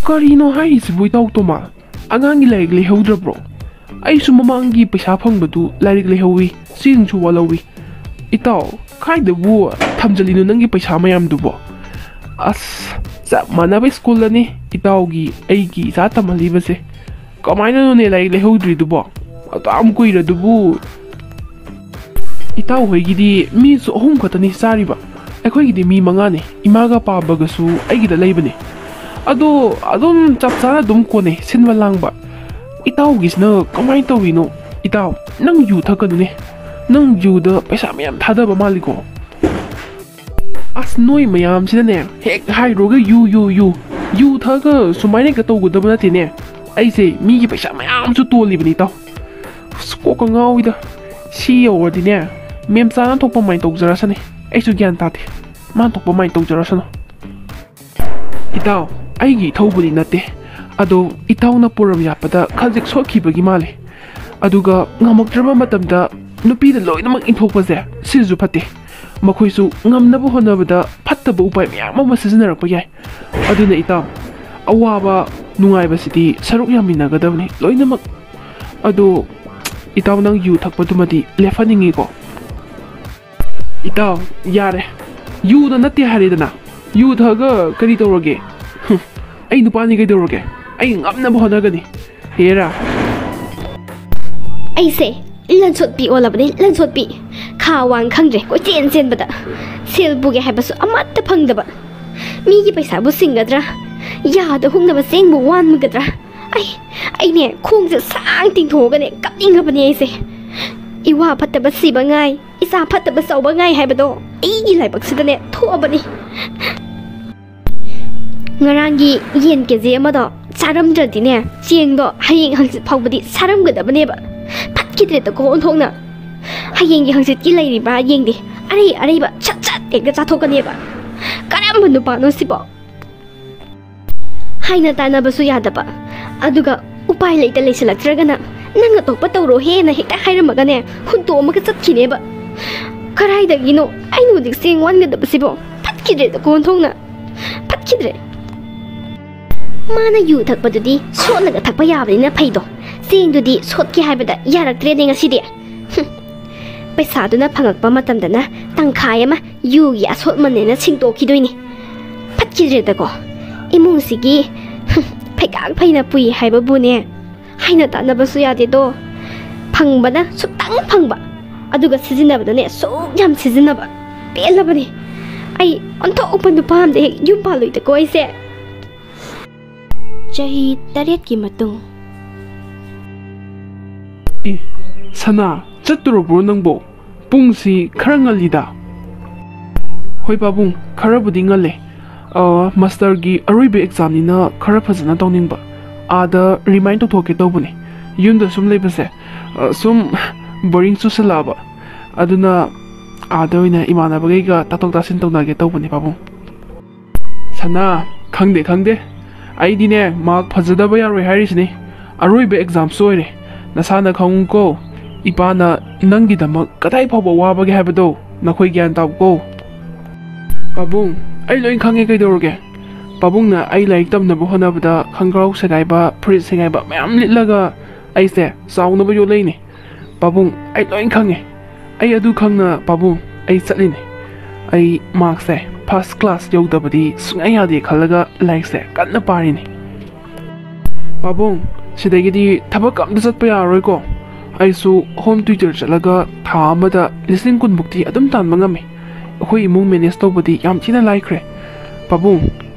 ꯀꯔꯤꯅꯣ ꯍꯥꯏꯔꯤꯁꯤꯕꯨ, ꯏꯇꯥꯎ ꯇꯣꯃꯥ? ꯑꯉꯥꯡꯒꯤ ꯂꯥꯏꯔꯤꯛ ꯂꯩꯍꯧꯗ꯭ꯔꯕ꯭ꯔꯣ? ꯑꯩꯁꯨ ꯃꯃꯥꯡꯒꯤ ꯄꯩꯁꯥ ꯐꯪꯕꯗꯨ ꯂꯥꯏꯔꯤꯛ ꯂꯩꯍꯧꯋꯤ, ꯆꯦꯡꯁꯨ ꯋꯥꯠꯍꯧꯋꯤ꯫ ꯏꯇꯥꯎ, ꯀꯥꯏꯗꯕꯨ ꯊꯝꯖꯤꯜꯂꯤꯅꯣ ꯅꯪꯒꯤ ꯄꯩꯁꯥ ꯃꯌꯥꯝꯗꯨꯕꯣ? ꯑꯁ, ꯆꯞ ꯃꯥꯟꯅꯕ ꯁ꯭ꯀꯨꯜꯗꯅꯤ ꯏꯇꯥꯎꯒꯤ ꯑꯩꯒꯤ ꯏꯆꯥ ꯇꯝꯍꯜꯂꯤꯕꯁꯦ꯫ ꯀꯃꯥꯏꯅꯅꯣꯅꯦ ꯂꯥꯏꯔꯤꯛ ꯂꯩꯍꯧꯗ꯭ꯔꯤꯗꯨꯕꯣ? ꯑꯗꯨꯌꯥꯝ ꯀꯨꯏꯔꯗꯨꯕꯨ꯫ ꯏꯇꯥꯎ ꯍꯣꯏꯒꯤꯗꯤ ꯃꯤꯁꯨ ꯑꯍꯨꯝ ꯈꯛꯇꯅꯤ ꯆꯥꯔꯤꯕ, ꯑꯩꯈꯣꯏꯒꯤꯗꯤ ꯃꯤ ꯃꯉꯥꯅꯤ, ꯏꯃꯥꯒ ꯄꯥꯕꯒꯁꯨ ꯑꯩꯒꯤꯗ ꯂꯩꯕꯅꯤ꯫ ꯑꯗꯣ ꯑꯗꯨꯝ ꯆꯞ ꯆꯥꯅ ꯑꯗꯨꯝ ꯀꯣꯟꯅꯩ ꯁꯤꯟꯕ ꯂꯥꯡꯕ꯫ ꯏꯇꯥꯎꯒꯤꯁꯤꯅ ꯀꯃꯥꯏꯅ ꯇꯧꯔꯤꯅꯣ? ꯏꯇꯥꯎ, ꯅꯪ ꯌꯨ ꯊꯛꯀꯅꯨꯅꯦ, ꯅꯪ ꯌꯨꯗ ꯄꯩꯁꯥ ꯃꯌꯥꯝ ꯊꯥꯗꯕ ꯃꯥꯜꯂꯤꯀꯣ꯫ ꯑꯁ, ꯅꯣꯏ ꯃꯌꯥꯝꯁꯤꯅꯅꯦ, ꯍꯦꯛ ꯍꯥꯏꯔꯨꯔꯒ ꯌꯨ, ꯌꯨ, ꯌꯨ, ꯌꯨ ꯊꯛꯑꯒ ꯁꯨꯃꯥꯏꯅ ꯍꯦꯛꯇ ꯇꯧꯒꯗꯕ ꯅꯠꯇꯦꯅꯦ꯫ ꯑꯩꯁꯦ ꯃꯤꯒꯤ ꯄꯩꯁꯥ ꯃꯌꯥꯝꯁꯨ ꯇꯣꯜꯂꯤꯕꯅꯤ, ꯏꯇꯥꯎ꯫ ꯑꯁ, ꯀꯣꯛꯀ ꯉꯥꯎꯏꯗ꯫ ꯁꯤ ꯌꯧꯔꯗꯤꯅꯦ, ꯃꯦꯝꯆꯥꯅ ꯊꯣꯛꯄ ꯃꯥꯏ ꯇꯧꯖꯔꯁꯅꯤ꯫ ꯑꯩꯁꯨ ꯒ꯭ꯌꯥꯟ ꯇꯥꯗꯦ꯫ ꯃꯥꯅ ꯊꯣꯛꯄ ꯃꯥꯏ ꯇꯧꯖꯔꯁꯅꯨ꯫ ꯏꯇꯥꯎ, ꯑꯩꯒꯤ ꯏꯊꯧꯕꯨꯗꯤ ꯅꯠꯇꯦ꯫ ꯑꯗꯣ ꯏꯇꯥꯎꯅ ꯄꯣꯔꯝ ꯌꯥꯠꯄꯗ ꯈꯖꯤꯛ ꯁꯣꯛꯈꯤꯕꯒꯤ ꯃꯥꯜꯂꯤ꯫ ꯑꯗꯨꯒ ꯉꯝꯃꯛꯇ꯭ꯔꯕ ꯃꯇꯝꯗ ꯅꯨꯄꯤꯗ ꯂꯣꯏꯅꯃꯛ ꯏꯟꯊꯣꯛꯄꯁꯦ ꯁꯤꯁꯨ ꯐꯠꯇꯦ꯫ ꯃꯈꯣꯏꯁꯨ ꯉꯝꯅꯕ ꯍꯣꯠꯅꯕꯗ ꯐꯠꯇꯕ ꯎꯄꯥꯏ ꯃꯌꯥꯝ ꯑꯃ ꯁꯤꯖꯤꯟꯅꯔꯛꯄ ꯌꯥꯏ꯫ ꯑꯗꯨꯅ ꯏꯇꯥꯎ, ꯑꯋꯥꯕ ꯅꯨꯡꯉꯥꯏꯕꯁꯤꯗꯤ ꯁꯔꯨꯛ ꯌꯥꯃꯤꯟꯅꯒꯗꯕꯅꯤ ꯂꯣꯏꯅꯃꯛ꯫ ꯑꯗꯣ ꯏꯇꯥꯎ, ꯅꯪ ꯌꯨ ꯊꯛꯄꯗꯨꯃꯗꯤ ꯂꯦꯞꯍꯟꯅꯤꯡꯉꯤꯀꯣ? ꯏꯇꯥꯎ, ꯌꯥꯔꯦ꯫ ꯌꯨꯗ ꯅꯠꯇꯦ ꯍꯥꯏꯔꯦꯗꯅ꯫ ꯌꯨ ꯊꯛꯑꯒ ꯀꯔꯤ ꯇꯧꯔꯒꯦ? ꯍꯨꯝ, ꯑꯩ ꯅꯨꯄꯥꯅꯤ ꯀꯩꯗꯧꯔꯒꯦ? ꯑꯩ ꯉꯝꯅꯕ ꯍꯣꯠꯅꯒꯅꯤ꯫ ꯍꯦꯔꯥ꯫ ꯑꯩꯁꯦ ꯂꯟꯁꯣꯠꯄꯤ ꯑꯣꯜꯂꯕꯅꯦ, ꯂꯟꯁꯣꯠꯄꯤ꯫ ꯈꯥ ꯋꯥꯡ ꯈꯪꯗ꯭ꯔꯦ, ꯀꯣꯏꯆꯦꯟ ꯆꯦꯟꯕꯗ꯫ ꯁꯦꯜ ꯄꯨꯒꯦ ꯍꯥꯏꯕꯁꯨ ꯑꯃꯠꯇ ꯐꯪꯗꯕ꯫ ꯃꯤꯒꯤ ꯄꯩꯁꯥꯕꯨ ꯁꯤꯡꯒꯗ꯭ꯔꯥ? ꯌꯥꯗ ꯍꯨꯛꯅꯕ ꯆꯦꯡꯕꯨ ꯋꯥꯟꯒꯗ꯭ꯔꯥ? ꯑꯩ, ꯑꯩꯅꯦ ꯈꯣꯡꯁꯦ ꯁꯥꯡ ꯇꯤꯡꯊꯣꯛꯑꯒꯅꯦ ꯀꯞꯅꯤꯡꯉꯕꯅꯦ ꯑꯩꯁꯦ꯫ ꯏꯋꯥ ꯐꯠꯇꯕ ꯁꯤꯕ ꯉꯥꯏ, ꯏꯆꯥ ꯐꯠꯇꯕ ꯆꯥꯎꯕ ꯉꯥꯏ ꯍꯥꯏꯕꯗꯣ ꯑꯩꯒꯤ ꯂꯥꯏꯕꯛꯁꯤꯗꯅꯦ ꯊꯣꯛꯑꯕꯅꯤ꯫ ꯉꯔꯥꯡꯒꯤ ꯌꯦꯟ ꯀꯦ ꯖꯤ ꯑꯃꯗꯣ ꯆꯥꯔꯝꯗ꯭ꯔꯗꯤꯅꯦ, ꯆꯦꯡꯗꯣ ꯍꯌꯦꯡ ꯍꯪꯆꯤꯠ ꯐꯥꯎꯕꯗꯤ ꯆꯥꯔꯝꯒꯗꯕꯅꯦꯕ꯫ ꯐꯠꯈꯤꯗ꯭ꯔꯦꯗꯀꯣ ꯑꯣꯟꯊꯣꯛꯅ꯫ ꯍꯌꯦꯡꯒꯤ ꯍꯪꯆꯤꯠꯀꯤ ꯂꯩꯔꯤꯕ꯭ꯔꯥ ꯌꯦꯡꯗꯦ, ꯑꯔꯩ ꯑꯔꯩꯕ ꯁꯠ ꯁꯠ ꯍꯦꯛꯇ ꯆꯥꯊꯣꯛꯀꯅꯦꯕ꯫ ꯀꯔꯝꯕ ꯅꯨꯄꯥꯅꯣ ꯁꯤꯕꯣ? ꯍꯥꯏꯅ ꯇꯥꯟꯅꯕꯁꯨ ꯌꯥꯗꯕ, ꯑꯗꯨꯒ ꯎꯄꯥꯏ ꯂꯩꯇ ꯂꯩꯁꯤꯜꯂꯛꯇ꯭ꯔꯒꯅ "ꯅꯪ ꯑꯇꯣꯞꯄ ꯇꯧꯔꯣꯍꯦꯅ" ꯍꯦꯛꯇ ꯍꯥꯏꯔꯝꯃꯒꯅꯦ, ꯍꯨꯟꯇꯣꯛꯑꯝꯃꯒ ꯆꯠꯈꯤꯅꯦꯕ꯫ ꯀꯗꯥꯏꯗꯒꯤꯅꯣ ꯑꯩꯅ ꯍꯧꯖꯤꯛ ꯆꯦꯡ ꯋꯥꯟꯒꯗꯕꯁꯤꯕꯣ? ꯐꯠꯈꯤꯗ꯭ꯔꯦꯗꯀꯣ ꯑꯣꯟꯊꯣꯛꯅ꯫ ꯐꯠꯈꯤꯗ꯭ꯔꯦ꯫ ꯃꯥꯅ ꯌꯨ ꯊꯛꯄꯗꯨꯗꯤ ꯁꯣꯠꯂꯒ ꯊꯛꯄ ꯌꯥꯕꯅꯤꯅ ꯐꯩꯗꯣ, ꯆꯦꯡꯗꯨꯗꯤ ꯁꯣꯠꯀꯦ ꯍꯥꯏꯕꯗ ꯌꯥꯔꯛꯇ꯭ꯔꯦꯅꯦ ꯉꯁꯤꯗꯤ꯫ ꯍꯨꯝ꯫ ꯄꯩꯁꯥꯗꯨꯅ ꯐꯪꯉꯛꯄ ꯃꯇꯝꯗꯅ ꯇꯪꯈꯥꯏ ꯑꯃ ꯌꯨꯒꯤ ꯑꯁꯣꯠꯃꯟꯅꯦꯅ ꯁꯤꯡꯗꯣꯛꯈꯤꯗꯣꯏꯅꯤ꯫ ꯐꯠꯈꯤꯗ꯭ꯔꯦꯗꯀꯣ꯫ ꯏꯃꯨꯡꯁꯤꯒꯤ, ꯍꯨꯝ, ꯐꯩꯒꯥꯛ ꯐꯩꯅ ꯄꯨꯏ ꯍꯥꯏꯕꯕꯨꯅꯦ, ꯍꯥꯏꯅ ꯇꯥꯟꯅꯕꯁꯨ ꯌꯥꯗꯦꯗꯣ꯫ ꯐꯪꯕꯅ ꯁꯨꯛꯇꯪ ꯐꯪꯕ, ꯑꯗꯨꯒ ꯁꯤꯖꯤꯟꯅꯕꯗꯅꯦ ꯁꯨꯛ ꯌꯥꯝ ꯁꯤꯖꯤꯟꯅꯕ꯫ ꯄꯦꯜꯂꯕꯅꯤ꯫ ꯑꯩ ꯑꯣꯟꯊꯣꯛꯄ ꯅꯨꯄꯥ ꯑꯝꯗ ꯍꯦꯛ ꯌꯨꯝ ꯄꯥꯜꯂꯣꯏꯗꯀꯣ ꯑꯩꯁꯦ꯫ ꯆꯍꯤ ꯇꯔꯦꯠꯀꯤ ꯃꯇꯨꯡ꯫ "ꯑꯦ, ꯁꯅꯥ, ꯆꯠꯇꯣꯔꯕ꯭ꯔꯣ ꯅꯪꯕꯣ? ꯄꯨꯡꯁꯤ ꯈꯔ ꯉꯜꯂꯤꯗ꯫" "ꯍꯣꯏ ꯄꯥꯕꯨꯡ, ꯈꯔꯕꯨꯗꯤ ꯉꯜꯂꯦ꯫ ꯑ, ꯃꯥꯁꯇꯔꯒꯤ ꯑꯔꯣꯏꯕ ꯑꯦꯛꯖꯥꯝꯅꯤꯅ ꯈꯔ ꯐꯖꯅ ꯇꯧꯅꯤꯡꯕ꯫ ꯑꯥꯗ ꯔꯤꯃꯥꯏꯟ ꯇꯧꯊꯣꯛꯀꯦ ꯇꯧꯕꯅꯦ꯫ ꯌꯨꯝꯗ ꯁꯨꯝ ꯂꯩꯕꯁꯦ, ꯑ, ꯁꯨꯝ ꯕꯣꯔꯤꯡ ꯆꯨꯁꯜꯂꯛꯑꯕ꯫ ꯑꯗꯨꯅ ꯑꯥꯗ ꯑꯣꯏꯅ ꯏꯃꯥꯟꯅꯕꯈꯩꯒ ꯇꯥꯊꯣꯛ ꯇꯥꯁꯤꯟ ꯇꯧꯅꯒꯦ ꯇꯧꯕꯅꯦ ꯄꯥꯕꯨꯡ꯫" "ꯁꯅꯥ, ꯈꯪꯗꯦ, ꯈꯪꯗꯦ꯫ ꯑꯩꯗꯤꯅꯦ, ꯃꯥꯔꯛ ꯐꯖꯗꯕ ꯌꯥꯔꯣꯏ ꯍꯥꯏꯔꯤꯁꯤꯅꯤ꯫ ꯑꯔꯣꯏꯕ ꯑꯦꯛꯖꯥꯝꯁꯨ ꯑꯣꯏꯔꯦ꯫ ꯅꯁꯥꯅ ꯈꯪꯉꯨꯀꯣ, ꯏꯄꯥꯅ ꯅꯪꯒꯤꯗꯃꯛ ꯀꯗꯥꯏ ꯐꯥꯎꯕ ꯋꯥꯕꯒꯦ ꯍꯥꯏꯕꯗꯣ ꯅꯈꯣꯏ ꯒ꯭ꯌꯥꯟ ꯇꯥꯎꯀꯣ꯫" "ꯄꯥꯕꯨꯡ, ꯑꯩ ꯂꯣꯏ ꯈꯪꯉꯦ, ꯀꯩꯗꯧꯔꯒꯦ? ꯄꯥꯕꯨꯡꯅ ꯑꯩ ꯂꯥꯏꯔꯤꯛ ꯇꯝꯅꯕ ꯍꯣꯠꯅꯕꯗ ꯈꯪꯒ꯭ꯔꯥꯎ ꯁꯦꯒꯥꯏꯕ, ꯐꯨꯔꯤꯠ ꯁꯦꯒꯥꯏꯕ ꯃꯌꯥꯝ ꯂꯤꯠꯂꯒ ꯑꯩꯁꯦ ꯆꯥꯎꯅꯕ ꯌꯣꯠꯂꯛꯏꯅꯦ꯫ ꯄꯥꯕꯨꯡ, ꯑꯩ ꯂꯣꯏ ꯈꯪꯉꯦ꯫ ꯑꯩ ꯑꯗꯨ ꯈꯪꯅ, ꯄꯥꯕꯨꯡ, ꯑꯩ ꯆꯠꯂꯤꯅꯦ꯫ ꯑꯩ ꯃꯥꯔꯛꯁꯦ ꯐꯥꯔꯁ ꯀ꯭ꯂꯥꯁ ꯌꯧꯗꯕꯗꯤ ꯁꯨꯡꯌꯥ ꯌꯥꯗꯦ ꯈꯜꯂꯒ ꯂꯥꯏꯔꯤꯛꯁꯦ ꯀꯟꯅ ꯄꯥꯔꯤꯅꯦ꯫ ꯄꯥꯕꯨꯡ, ꯁꯤꯗꯒꯤꯗꯤ ꯊꯕꯛ ꯑꯝꯇ ꯆꯠꯄ ꯌꯥꯔꯔꯣꯏꯀꯣ꯫ ꯑꯩꯁꯨ ꯍꯣꯝ ꯇ꯭ꯌꯨꯇꯔ ꯆꯠꯂꯒ ꯊꯥ ꯑꯃꯗ ꯂꯤꯁꯤꯡ ꯀꯨꯟꯃꯨꯛꯇꯤ ꯑꯗꯨꯝ ꯇꯥꯟꯕ ꯉꯝꯃꯤ꯫ ꯑꯩꯈꯣꯏ ꯏꯃꯨꯡ ꯃꯦꯅꯦꯖ ꯇꯧꯕꯗꯤ ꯌꯥꯝ ꯊꯤꯅ ꯂꯥꯏꯈ꯭ꯔꯦ꯫ ꯄꯥꯕꯨꯡ,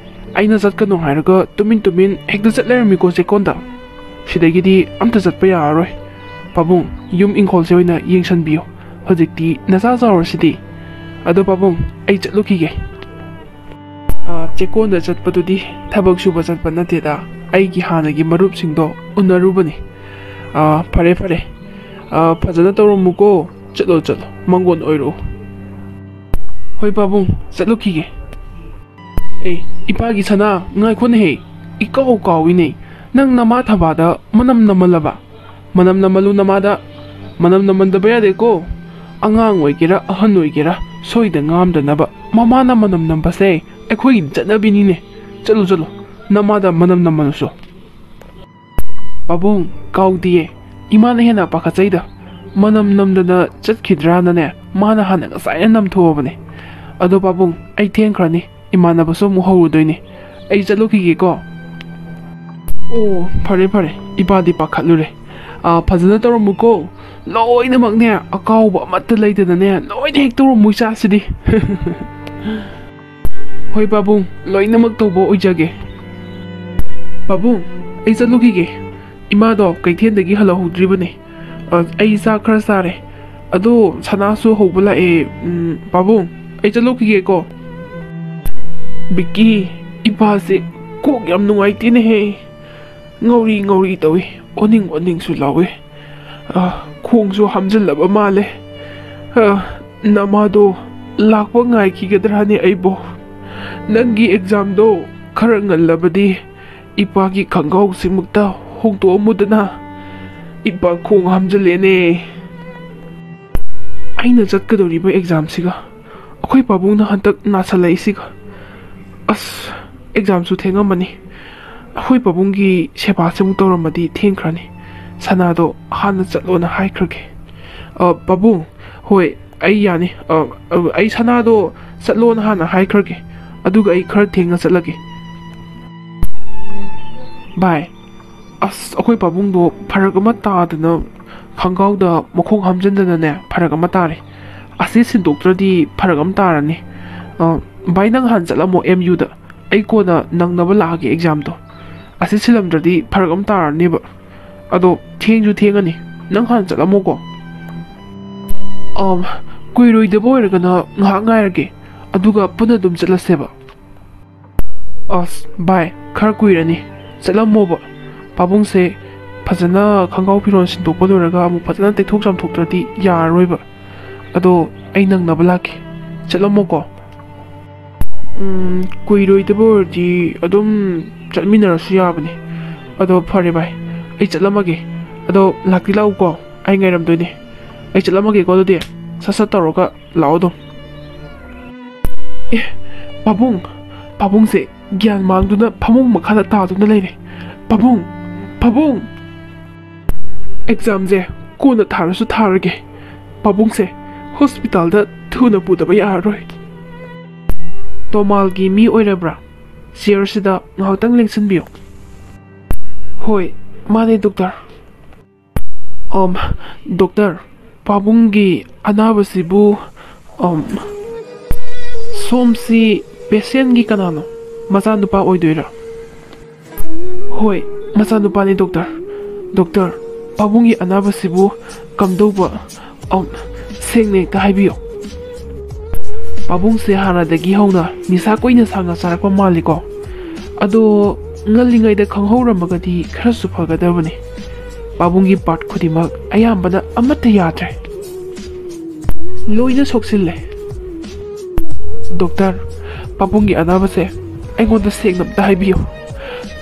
ꯑꯩꯅ ꯆꯠꯀꯅꯨ ꯍꯥꯏꯔꯒ ꯇꯨꯃꯤꯟ ꯇꯨꯃꯤꯟ ꯍꯦꯛꯇ ꯆꯠ ꯂꯩꯔꯝꯃꯤꯀꯣ ꯆꯦꯛꯀꯣꯟꯗ꯫ ꯁꯤꯗꯒꯤꯗꯤ ꯑꯝꯇ ꯆꯠꯄ ꯌꯥꯔꯔꯣꯏ꯫ ꯄꯥꯕꯨꯡ, ꯌꯨꯝ ꯏꯪꯈꯣꯜꯁꯦ ꯑꯣꯏꯅ ꯌꯦꯡꯁꯟꯕꯤꯌꯨ꯫ ꯍꯧꯖꯤꯛꯇꯤ ꯅꯆꯥ ꯆꯥꯎꯔꯁꯤꯗꯤ꯫ ꯑꯗꯣ ꯄꯥꯕꯨꯡ, ꯑꯩ ꯆꯠꯂꯨꯈꯤꯒꯦ꯫" ꯑ, ꯆꯦꯛꯀꯣꯟꯗ ꯆꯠꯄꯗꯨꯗꯤ ꯊꯕꯛ ꯁꯨꯕ ꯆꯠꯄ ꯅꯠꯇꯦꯗ, ꯑꯩꯒꯤ ꯍꯥꯟꯅꯒꯤ ꯃꯔꯨꯞꯁꯤꯡꯗꯣ ꯎꯅꯔꯨꯕꯅꯤ꯫ ꯑ, ꯐꯔꯦ, ꯐꯔꯦ꯫ ꯑ, ꯐꯖꯅ ꯇꯧꯔꯝꯃꯨꯀꯣ꯫ ꯆꯠꯂꯣ, ꯆꯠꯂꯣ, ꯃꯪꯒꯣꯟ ꯑꯣꯏꯔꯣ꯫ "ꯍꯣꯏ ꯄꯥꯕꯨꯡ, ꯆꯠꯂꯨꯈꯤꯒꯦ꯫" "ꯑꯦ, ꯏꯄꯥꯒꯤ ꯁꯅꯥ, ꯉꯥꯏꯈꯣꯅꯦꯍꯦ, ꯏꯀꯥꯎ ꯀꯥꯎꯏꯅꯦ, ꯅꯪ ꯅꯃꯥ ꯊꯕꯥꯗ ꯃꯅꯝ ꯅꯝꯃꯜꯂꯕ? ꯃꯅꯝ ꯅꯝꯍꯜꯂꯨ ꯅꯃꯥꯗ꯫ ꯃꯅꯝ ꯅꯝꯍꯟꯗꯕ ꯌꯥꯗꯦꯀꯣ꯫ ꯑꯉꯥꯡ ꯑꯣꯏꯒꯦꯔꯥ ꯑꯍꯟ ꯑꯣꯏꯒꯦꯔꯥ ꯁꯣꯏꯗ ꯉꯥꯝꯗꯅꯕ꯫ ꯃꯃꯥꯅ ꯃꯅꯝ ꯅꯝꯕꯁꯦ ꯑꯩꯈꯣꯏꯒꯤ ꯆꯠꯅꯕꯤꯅꯤꯅꯦ꯫ ꯆꯠꯂꯨ ꯆꯠꯂꯨ, ꯅꯃꯥꯗ ꯃꯅꯝ ꯅꯝꯍꯜꯂꯨꯁꯨ꯫ ꯄꯥꯕꯨꯡ, ꯀꯥꯎꯗꯤꯌꯦ꯫ ꯏꯃꯥꯅ ꯍꯦꯟꯅ ꯄꯥꯈꯠꯆꯩꯗ꯫ ꯃꯅꯝ ꯅꯝꯗꯅ ꯆꯠꯈꯤꯗ꯭ꯔꯥꯅꯅꯦ, ꯃꯥꯅ ꯍꯥꯟꯅ ꯉꯁꯥꯏꯅ ꯅꯝꯊꯣꯛꯑꯕꯅꯦ꯫ ꯑꯗꯣ ꯄꯥꯕꯨꯡ, ꯑꯩ ꯊꯦꯡꯈ꯭ꯔꯅꯤ꯫ ꯏꯃꯥꯟꯅꯕꯁꯨ ꯑꯃꯨꯛ ꯍꯧꯔꯨꯗꯣꯏꯅꯦ꯫ ꯑꯩ ꯆꯠꯂꯨꯈꯤꯒꯦꯀꯣ꯫ ꯑꯣ, ꯐꯔꯦ ꯐꯔꯦ, ꯏꯄꯥꯗꯤ ꯄꯥꯈꯠꯂꯨꯔꯦ꯫ ꯑꯥ, ꯐꯖꯅ ꯇꯧꯔꯝꯃꯨꯀꯣ꯫ ꯂꯣꯏꯅꯃꯛꯅꯦ, ꯑꯀꯥꯎꯕ ꯑꯃꯠꯇ ꯂꯩꯇꯅꯅꯦ, ꯂꯣꯏꯅ ꯍꯦꯛ ꯇꯧꯔꯝꯃꯨ ꯏꯆꯥꯁꯤꯗꯤ꯫ ꯍꯣꯏ ꯄꯥꯕꯨꯡ, ꯂꯣꯏꯅꯃꯛ ꯇꯧꯕ ꯑꯣꯏꯖꯒꯦ꯫ ꯄꯥꯕꯨꯡ, ꯑꯩ ꯆꯠꯂꯨꯈꯤꯒꯦ꯫ ꯏꯃꯥꯗꯣ ꯀꯩꯊꯦꯜꯗꯒꯤ ꯍꯜꯂꯛꯍꯧꯗ꯭ꯔꯤꯕꯅꯦ꯫ ꯑ, ꯑꯩ ꯆꯥꯛ ꯈꯔ ꯆꯥꯔꯦ꯫ ꯑꯗꯣ ꯁꯅꯥꯁꯨ ꯍꯧꯕ ꯂꯥꯛꯑꯦ꯫ ꯎꯝ, ꯄꯥꯕꯨꯡ, ꯑꯩ ꯆꯠꯂꯨꯈꯤꯒꯦꯀꯣ꯫ ꯕꯤꯛꯀꯤ, ꯏꯄꯥꯁꯦ ꯀꯣꯛ ꯌꯥꯝ ꯅꯨꯡꯉꯥꯏꯇꯦꯅꯦꯍꯦ꯫ ꯉꯧꯔꯤ ꯉꯧꯔꯤ ꯇꯧꯏ, ꯑꯣꯅꯤꯡ ꯑꯣꯅꯤꯡꯁꯨ ꯂꯥꯎꯏ꯫ ꯑ, ꯈꯣꯡꯁꯨ ꯍꯥꯝꯖꯤꯜꯂꯕ ꯃꯥꯜꯂꯦ꯫ ꯑ, ꯅꯃꯥꯗꯣ ꯂꯥꯛꯄ ꯉꯥꯏꯈꯤꯒꯗ꯭ꯔꯥꯅꯦ ꯑꯩꯕꯣ? ꯅꯪꯒꯤ ꯑꯦꯛꯖꯥꯝꯗꯣ ꯈꯔ ꯉꯜꯂꯕꯗꯤ ꯏꯄꯥꯒꯤ ꯈꯪꯒꯥꯎꯁꯤꯃꯛꯇ ꯍꯣꯡꯗꯣꯛꯑꯝꯃꯨꯗꯅ꯫ ꯏꯄꯥ ꯈꯣꯡ ꯍꯥꯝꯖꯤꯜꯂꯦꯅꯦ꯫ ꯑꯩꯅ ꯆꯠꯀꯗꯧꯔꯤꯕ ꯑꯦꯛꯖꯥꯝꯁꯤꯒ, ꯑꯩꯈꯣꯏ ꯄꯥꯕꯨꯡꯅ ꯍꯟꯗꯛ ꯅꯥꯁꯜꯂꯛꯏꯁꯤꯒ꯫ ꯑꯁ, ꯑꯦꯛꯖꯥꯝꯁꯨ ꯊꯦꯡꯉꯝꯃꯅꯤ꯫ ꯑꯩꯈꯣꯏ ꯄꯥꯕꯨꯡꯒꯤ ꯁꯦꯕꯥꯁꯤꯃꯨꯛ ꯇꯧꯔꯝꯃꯗꯤ ꯊꯦꯡꯈ꯭ꯔꯅꯤ꯫ ꯁꯅꯥꯗꯣ ꯍꯥꯟꯅ ꯆꯠꯂꯣꯅ ꯍꯥꯏꯈ꯭ꯔꯒꯦ꯫ ꯑ, ꯄꯥꯕꯨꯡ, ꯍꯣꯏ, ꯑꯩ ꯌꯥꯅꯤ꯫ ꯑ, ꯑ, ꯑꯩ ꯁꯅꯥꯗꯣ ꯆꯠꯂꯣꯅ ꯍꯥꯟꯅ ꯍꯥꯏꯈ꯭ꯔꯒꯦ꯫ ꯑꯗꯨꯒ ꯑꯩ ꯈꯔ ꯊꯦꯡꯅ ꯆꯠꯂꯒꯦ꯫ ꯚꯥꯏ, ꯑꯁ, ꯑꯩꯈꯣꯏ ꯄꯥꯕꯨꯡꯗꯣ ꯐꯔꯛ ꯑꯃ ꯇꯥꯗꯅ ꯈꯣꯡꯒ꯭ꯔꯥꯎꯗ ꯃꯈꯣꯡ ꯍꯥꯝꯖꯟꯗꯅꯅꯦ, ꯐꯔꯛ ꯑꯃ ꯇꯥꯔꯦ꯫ ꯑꯁꯤ ꯁꯤꯟꯗꯣꯛꯇ꯭ꯔꯗꯤ ꯐꯔꯛ ꯑꯃ ꯇꯥꯔꯅꯤ꯫ ꯑ, ꯚꯥꯏ, ꯅꯪ ꯍꯥꯟꯅ ꯆꯠꯂꯝꯃꯣ ꯑꯦꯝ ꯌꯨꯗ꯫ ꯑꯩ ꯀꯣꯟꯅ ꯅꯪꯅꯕ ꯂꯥꯛꯑꯒꯦ ꯑꯦꯛꯖꯥꯝꯗꯣ꯫ ꯑꯁꯤ ꯁꯤꯜꯂꯝꯗ꯭ꯔꯗꯤ ꯐꯔꯛ ꯑꯃ ꯇꯥꯔꯅꯦꯕ꯫ ꯑꯗꯣ ꯊꯦꯡꯁꯨ ꯊꯦꯡꯉꯅꯤ꯫ ꯅꯪ ꯍꯥꯟꯅ ꯆꯠꯂꯝꯃꯣꯀꯣ꯫ ꯑꯝ, ꯀꯨꯏꯔꯣꯏꯗꯕ ꯑꯣꯏꯔꯒꯅ ꯉꯥꯏꯍꯥꯛ ꯉꯥꯏꯔꯒꯦ꯫ ꯑꯗꯨꯒ ꯄꯨꯟꯅ ꯑꯗꯨꯝ ꯆꯠꯂꯁꯦꯕ꯫ ꯑꯁ, ꯚꯥꯏ, ꯈꯔ ꯀꯨꯏꯔꯅꯤ꯫ ꯆꯠꯂꯝꯃꯣꯕ꯫ ꯄꯥꯕꯨꯡꯁꯦ ꯐꯖꯅ ꯈꯣꯡꯒ꯭ꯔꯥꯎ ꯐꯤꯔꯣꯜ ꯁꯤꯟꯗꯣꯛꯄ ꯂꯣꯏꯔꯒ ꯑꯃꯨꯛ ꯐꯖꯅ ꯇꯩꯊꯣꯛ ꯆꯥꯝꯊꯣꯛꯇ꯭ꯔꯗꯤ ꯌꯥꯔꯔꯣꯏꯕ꯫ ꯑꯗꯣ ꯑꯩ ꯅꯪꯅꯕ ꯂꯥꯛꯀꯦ꯫ ꯆꯠꯂꯝꯃꯣꯀꯣ꯫ ꯎꯝ, ꯀꯨꯏꯔꯣꯏꯗꯕ ꯑꯣꯏꯔꯗꯤ ꯑꯗꯨꯝ ꯆꯠꯃꯤꯟꯅꯔꯁꯨ ꯌꯥꯕꯅꯦ꯫ ꯑꯗꯣ ꯐꯔꯦ ꯚꯥꯏ, ꯑꯩ ꯆꯠꯂꯝꯃꯒꯦ꯫ ꯑꯗꯣ ꯂꯥꯛꯇꯤ ꯂꯥꯛꯎꯀꯣ, ꯑꯩ ꯉꯥꯏꯔꯝꯗꯣꯏꯅꯦ꯫ ꯑꯩ ꯆꯠꯂꯝꯃꯒꯦꯀꯣ, ꯑꯗꯨꯗꯤ ꯁꯠ ꯁꯠ ꯇꯧꯔꯒ ꯂꯥꯛꯑꯣ ꯑꯗꯨꯝ꯫ ꯑꯦ, ꯄꯥꯕꯨꯡ, ꯄꯥꯕꯨꯡꯁꯦ ꯒ꯭ꯌꯥꯟ ꯃꯥꯡꯗꯨꯅ ꯐꯃꯨꯡ ꯃꯈꯥꯗ ꯇꯥꯗꯨꯅ ꯂꯩꯔꯦ꯫ ꯄꯥꯕꯨꯡ, ꯄꯥꯕꯨꯡ! ꯑꯦꯛꯖꯥꯝꯁꯦ ꯀꯣꯟꯅ ꯊꯥꯔꯁꯨ ꯊꯥꯔꯒꯦ꯫ ꯄꯥꯕꯨꯡꯁꯦ ꯍꯣꯁꯄꯤꯇꯥꯜꯗ ꯊꯨꯅ ꯄꯨꯗꯕ ꯌꯥꯔꯔꯣꯏ꯫ ꯇꯣꯃꯥꯜꯒꯤ ꯃꯤ ꯑꯣꯏꯔꯕ꯭ꯔꯥ? ꯆꯤꯌꯔꯁꯤꯗ ꯉꯥꯏꯍꯥꯛꯇꯪ ꯂꯦꯡꯁꯤꯟꯕꯤꯌꯨ꯫ ꯍꯣꯏ, ꯃꯥꯅꯦ ꯗꯣꯛꯇꯔ꯫ ꯑꯝ, ꯗꯣꯛꯇꯔ, ꯄꯥꯕꯨꯡꯒꯤ ꯑꯅꯥꯕꯁꯤꯕꯨ, ꯑꯝ, ꯁꯣꯝꯁꯤ ꯄꯦꯁꯦꯟꯒꯤ ꯀꯅꯥꯅꯣ? ꯃꯆꯥꯅꯨꯄꯥ ꯑꯣꯏꯗꯣꯏꯔꯥ? ꯍꯣꯏ, ꯃꯆꯥꯅꯨꯄꯥꯅꯤ ꯗꯣꯛꯇꯔ꯫ ꯗꯣꯛꯇꯔ, ꯄꯥꯕꯨꯡꯒꯤ ꯑꯅꯥꯕꯁꯤꯕꯨ ꯀꯝꯗꯧꯕ? ꯑꯝ, ꯁꯦꯡꯅ ꯍꯦꯛꯇ ꯍꯥꯏꯕꯤꯌꯨ꯫ ꯄꯥꯕꯨꯡꯁꯦ ꯍꯥꯟꯅꯗꯒꯤ ꯍꯧꯅ ꯅꯤꯁꯥ ꯀꯨꯏꯅ ꯁꯥꯡꯅ ꯆꯥꯔꯛꯄ ꯃꯥꯜꯂꯤꯀꯣ꯫ ꯑꯗꯣ ꯉꯜꯂꯤꯉꯩꯗ ꯈꯪꯍꯧꯔꯝꯃꯒꯗꯤ ꯈꯔꯁꯨ ꯐꯒꯗꯕꯅꯤ꯫ ꯄꯥꯕꯨꯡꯒꯤ ꯄꯥꯔꯠ ꯈꯨꯗꯤꯡꯃꯛ ꯑꯌꯥꯝꯕꯅ ꯑꯃꯠꯇ ꯌꯥꯗ꯭ꯔꯦ꯫ ꯂꯣꯏꯅ ꯁꯣꯛꯆꯤꯜꯂꯦ꯫ ꯗꯣꯛꯇꯔ, ꯄꯥꯕꯨꯡꯒꯤ ꯑꯅꯥꯕꯁꯦ ꯑꯩꯉꯣꯟꯗ ꯁꯦꯡꯅ ꯑꯝꯇ ꯍꯥꯏꯕꯤꯌꯨ꯫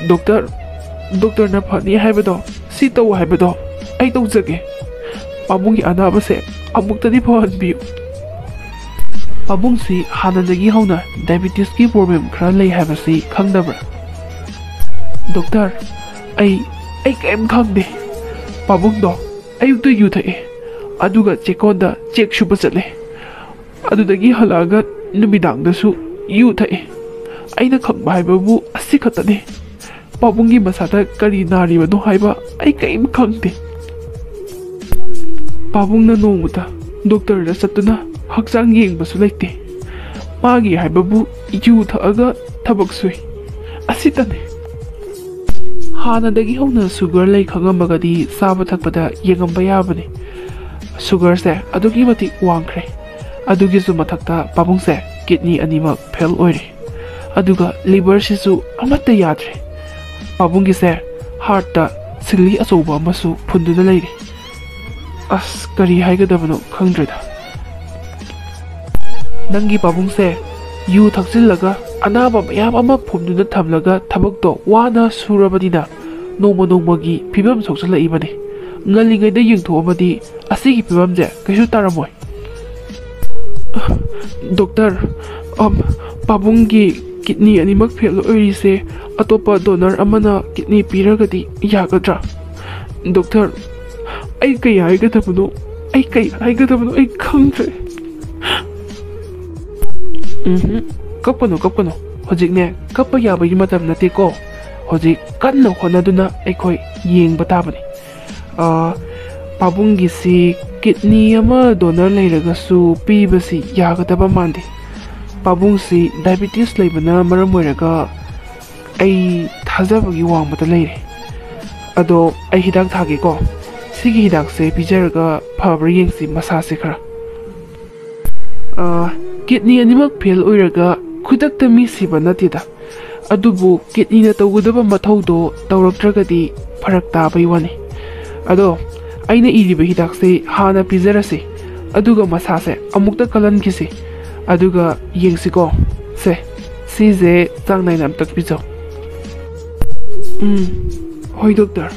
ꯗꯣꯛꯇꯔ, ꯗꯣꯛꯇꯔꯅ ꯐꯅꯤ ꯍꯥꯏꯕꯗꯣ, ꯁꯤ ꯇꯧ ꯍꯥꯏꯕꯗꯣ ꯑꯩ ꯇꯧꯖꯒꯦ꯫ ꯄꯥꯕꯨꯡꯒꯤ ꯑꯅꯥꯕꯁꯦ ꯑꯃꯨꯛꯇꯗꯤ ꯐꯍꯟꯕꯤꯌꯨ꯫ ꯄꯥꯕꯨꯡꯁꯤ ꯍꯥꯟꯅꯗꯒꯤ ꯍꯧꯅ ꯗꯥꯏꯕꯤꯇꯤꯁꯀꯤ ꯄ꯭ꯔꯣꯕ꯭ꯂꯦꯝ ꯈꯔ ꯂꯩ ꯍꯥꯏꯕꯁꯤ ꯈꯪꯗꯕ꯭ꯔꯥ? ꯗꯣꯛꯇꯔ, ꯑꯩ, ꯑꯩ ꯀꯔꯤꯝ ꯈꯪꯗꯦ꯫ ꯄꯥꯕꯨꯡꯗꯣ ꯑꯌꯨꯛꯇ ꯌꯨ ꯊꯛꯑꯦ, ꯑꯗꯨꯒ ꯆꯦꯛꯀꯣꯟꯗ ꯆꯦꯛ ꯁꯨꯕ ꯆꯠꯂꯦ꯫ ꯑꯗꯨꯗꯒꯤ ꯍꯜꯂꯛꯑꯒ ꯅꯨꯃꯤꯗꯥꯡꯗꯁꯨ ꯌꯨ ꯊꯛꯑꯦ꯫ ꯑꯩꯅ ꯈꯪꯕ ꯍꯥꯏꯕꯕꯨ ꯑꯁꯤ ꯈꯛꯇꯅꯤ꯫ ꯄꯥꯕꯨꯡꯒꯤ ꯃꯁꯥꯗ ꯀꯔꯤ ꯅꯥꯔꯤꯕꯅꯣ ꯍꯥꯏꯕ ꯑꯩ ꯀꯔꯤꯝ ꯈꯪꯗꯦ꯫ ꯄꯥꯕꯨꯡꯅ ꯅꯣꯡꯃꯇ ꯗꯣꯛꯇꯔꯗ ꯆꯠꯇꯨꯅ ꯍꯛꯆꯥꯡ ꯌꯦꯡꯕꯁꯨ ꯂꯩꯇꯦ꯫ ꯃꯥꯒꯤ ꯍꯥꯏꯕꯕꯨ ꯌꯨ ꯊꯛꯑꯒ ꯊꯕꯛ ꯁꯨꯏ꯫ ꯑꯁꯤꯇꯅꯤ꯫ ꯍꯥꯟꯅꯗꯒꯤ ꯍꯧꯅ ꯁꯨꯒꯔ ꯂꯩ ꯈꯪꯉꯝꯃꯒꯗꯤ ꯆꯥꯕ ꯊꯛꯄꯗ ꯌꯦꯡꯉꯝꯕ ꯌꯥꯕꯅꯤ꯫ ꯁꯨꯒꯔꯁꯦ ꯑꯗꯨꯛꯀꯤ ꯃꯇꯤꯛ ꯋꯥꯡꯈ꯭ꯔꯦ꯫ ꯑꯗꯨꯒꯤꯁꯨ ꯃꯊꯛꯇ ꯄꯥꯕꯨꯡꯁꯦ ꯀꯤꯗꯅꯤ ꯑꯅꯤꯃꯛ ꯐꯦꯜ ꯑꯣꯏꯔꯦ꯫ ꯑꯗꯨꯒ ꯂꯤꯚꯔꯁꯤꯁꯨ ꯑꯃꯠꯇ ꯌꯥꯗ꯭ꯔꯦ꯫ ꯄꯥꯕꯨꯡꯒꯤꯁꯦ ꯍꯥꯔꯠꯇ ꯁꯤꯡꯂꯤ ꯑꯆꯧꯕ ꯑꯃꯁꯨ ꯐꯨꯟꯗꯨꯅ ꯂꯩꯔꯦ꯫ ꯑꯁ, ꯀꯔꯤ ꯍꯥꯏꯒꯗꯕꯅꯣ ꯈꯪꯗ꯭ꯔꯦꯗ꯫ ꯅꯪꯒꯤ ꯄꯥꯕꯨꯡꯁꯦ ꯌꯨ ꯊꯛꯆꯤꯜꯂꯒ ꯑꯅꯥꯕ ꯃꯌꯥꯝ ꯑꯃ ꯐꯨꯝꯗꯨꯅ ꯊꯝꯂꯒ ꯊꯕꯛꯇꯣ ꯋꯥꯅ ꯁꯨꯔꯕꯅꯤꯅ ꯅꯣꯡꯃ ꯅꯣꯡꯃꯒꯤ ꯐꯤꯕꯝ ꯁꯣꯛꯆꯜꯂꯛꯏꯕꯅꯤ꯫ ꯉꯜꯂꯤꯉꯩꯗ ꯌꯦꯡꯊꯣꯛꯑꯕꯗꯤ ꯑꯁꯤꯒꯤ ꯐꯤꯕꯝꯁꯦ ꯀꯩꯁꯨ ꯇꯥꯔꯝꯃꯣꯏ꯫ ꯗꯣꯛꯇꯔ, ꯑꯝ, ꯄꯥꯕꯨꯡꯒꯤ ꯀꯤꯗꯅꯤ ꯑꯅꯤꯃꯛ ꯐꯦꯜ ꯑꯣꯏꯔꯤꯁꯦ ꯑꯇꯣꯞꯄ ꯗꯣꯅꯔ ꯑꯃꯅ ꯀꯤꯗꯅꯤ ꯄꯤꯔꯒꯗꯤ ꯌꯥꯒꯗ꯭ꯔꯥ? ꯗꯣꯛꯇꯔ, ꯑꯩ ꯀꯩ ꯍꯥꯏꯒꯗꯕꯅꯣ? ꯑꯩ ꯀꯩ ꯍꯥꯏꯒꯗꯕꯅꯣ? ꯑꯩ ꯈꯪꯗ꯭ꯔꯦ꯫ ꯎꯝꯍꯨꯝ, ꯀꯞꯀꯅꯨ, ꯀꯞꯀꯅꯨ꯫ ꯍꯧꯖꯤꯛꯅꯦ, ꯀꯞꯄ ꯌꯥꯕꯒꯤ ꯃꯇꯝ ꯅꯠꯇꯦꯀꯣ꯫ ꯍꯧꯖꯤꯛ ꯀꯟꯅ ꯍꯣꯠꯅꯗꯨꯅ ꯑꯩꯈꯣꯏ ꯌꯦꯡꯕ ꯇꯥꯕꯅꯤ꯫ ꯑꯥ, ꯄꯥꯕꯨꯡꯒꯤꯁꯤ ꯀꯤꯗꯅꯤ ꯑꯃ ꯗꯣꯅꯔ ꯂꯩꯔꯒꯁꯨ ꯄꯤꯕꯁꯤ ꯌꯥꯒꯗꯕ ꯃꯥꯟꯗꯦ꯫ ꯄꯥꯕꯨꯡꯁꯤ ꯗꯥꯏꯕꯤꯇꯤꯁ ꯂꯩꯕꯅ ꯃꯔꯝ ꯑꯣꯏꯔꯒ ꯑꯩ ꯊꯥꯖꯕꯒꯤ ꯋꯥꯡꯃꯗ ꯂꯩꯔꯦ꯫ ꯑꯗꯣ ꯑꯩ ꯍꯤꯗꯥꯛ ꯊꯥꯒꯦꯀꯣ꯫ ꯁꯤꯒꯤ ꯍꯤꯗꯥꯛꯁꯦ ꯄꯤꯖꯔꯒ ꯐꯕ꯭ꯔꯥ ꯌꯦꯡꯁꯤ ꯃꯁꯥꯁꯦ ꯈꯔ꯫ ꯑꯥ, ꯀꯤꯗꯅꯤ ꯑꯅꯤꯃꯛ ꯐꯦꯜ ꯑꯣꯏꯔꯒ ꯈꯨꯗꯛꯇ ꯃꯤ ꯁꯤꯕ ꯅꯠꯇꯦꯗ꯫ ꯑꯗꯨꯕꯨ ꯀꯤꯗꯅꯤꯅ ꯇꯧꯒꯗꯕ ꯃꯊꯧꯗꯣ ꯇꯧꯔꯛꯇ꯭ꯔꯒꯗꯤ ꯐꯔꯛ ꯇꯥꯕꯩ ꯋꯥꯅꯤ꯫ ꯑꯗꯣ ꯑꯩꯅ ꯏꯔꯤꯕ ꯍꯤꯗꯥꯛꯁꯦ ꯍꯥꯟꯅ ꯄꯤꯖꯔꯁꯤ, ꯑꯗꯨꯒ ꯃꯁꯥꯁꯦ ꯑꯃꯨꯛꯇ ꯀꯜꯍꯟꯈꯤꯁꯤ, ꯑꯗꯨꯒ ꯌꯦꯡꯁꯤꯀꯣ꯫ ꯁꯦ, ꯁꯤꯁꯦ ꯆꯥꯡ ꯅꯥꯏꯅ ꯑꯝꯇ ꯄꯤꯖꯧ꯫ ꯎꯝ, ꯍꯣꯏ ꯗꯣꯛꯇꯔ꯫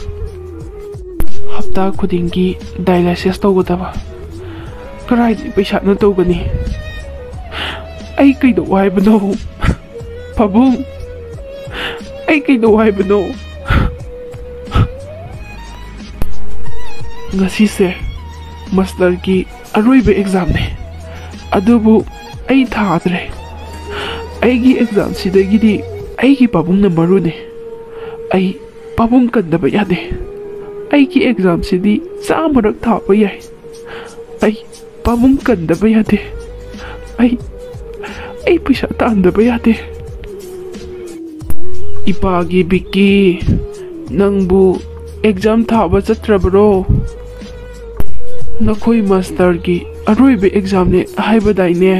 ꯍꯞꯇꯥ ꯈꯨꯗꯤꯡꯒꯤ ꯗꯥꯏꯂꯥꯏꯁꯤꯁ ꯇꯧꯒꯗꯕ꯫ ꯀꯗꯥꯏꯗꯒꯤ ꯄꯩꯁꯥꯅ ꯇꯧꯒꯅꯤ? ꯑꯩ ꯀꯩꯗꯧ ꯍꯥꯏꯕꯅꯣ? ꯄꯥꯕꯨꯡ, ꯑꯩ ꯀꯩꯗꯧ ꯍꯥꯏꯕꯅꯣ? ꯉꯁꯤꯁꯦ ꯃꯥꯁꯇꯔꯒꯤ ꯑꯔꯣꯏꯕ ꯑꯦꯛꯖꯥꯝꯅꯦ, ꯑꯗꯨꯕꯨ ꯑꯩ ꯊꯥꯗ꯭ꯔꯦ꯫ ꯑꯩꯒꯤ ꯑꯦꯛꯖꯥꯝꯁꯤꯗꯒꯤꯗꯤ ꯑꯩꯒꯤ ꯄꯥꯕꯨꯡꯅ ꯃꯔꯨꯅꯦ꯫ ꯑꯩ ꯄꯥꯕꯨꯡ ꯀꯟꯗꯕ ꯌꯥꯗꯦ꯫ ꯑꯩꯒꯤ ꯑꯦꯛꯖꯥꯝꯁꯤꯗꯤ ꯆꯥꯝꯃꯔꯛ ꯊꯥꯕ ꯌꯥꯏ꯫ ꯑꯩ ꯄꯥꯕꯨꯡ ꯀꯟꯗꯕ ꯌꯥꯗꯦ꯫ ꯑꯩ, ꯑꯩ ꯄꯩꯁꯥ ꯇꯥꯟꯗꯕ ꯌꯥꯗꯦ꯫ ꯏꯄꯥꯒꯤ ꯕꯤꯛꯀꯤ, ꯅꯪꯕꯨ ꯑꯦꯛꯖꯥꯝ ꯊꯥꯕ ꯆꯠꯇ꯭ꯔꯕꯔꯣ? ꯅꯈꯣꯏ ꯃꯥꯁꯇꯔꯒꯤ ꯑꯔꯣꯏꯕ ꯑꯦꯛꯖꯥꯝꯅꯦ ꯍꯥꯏꯕꯗꯥꯏꯅꯦ?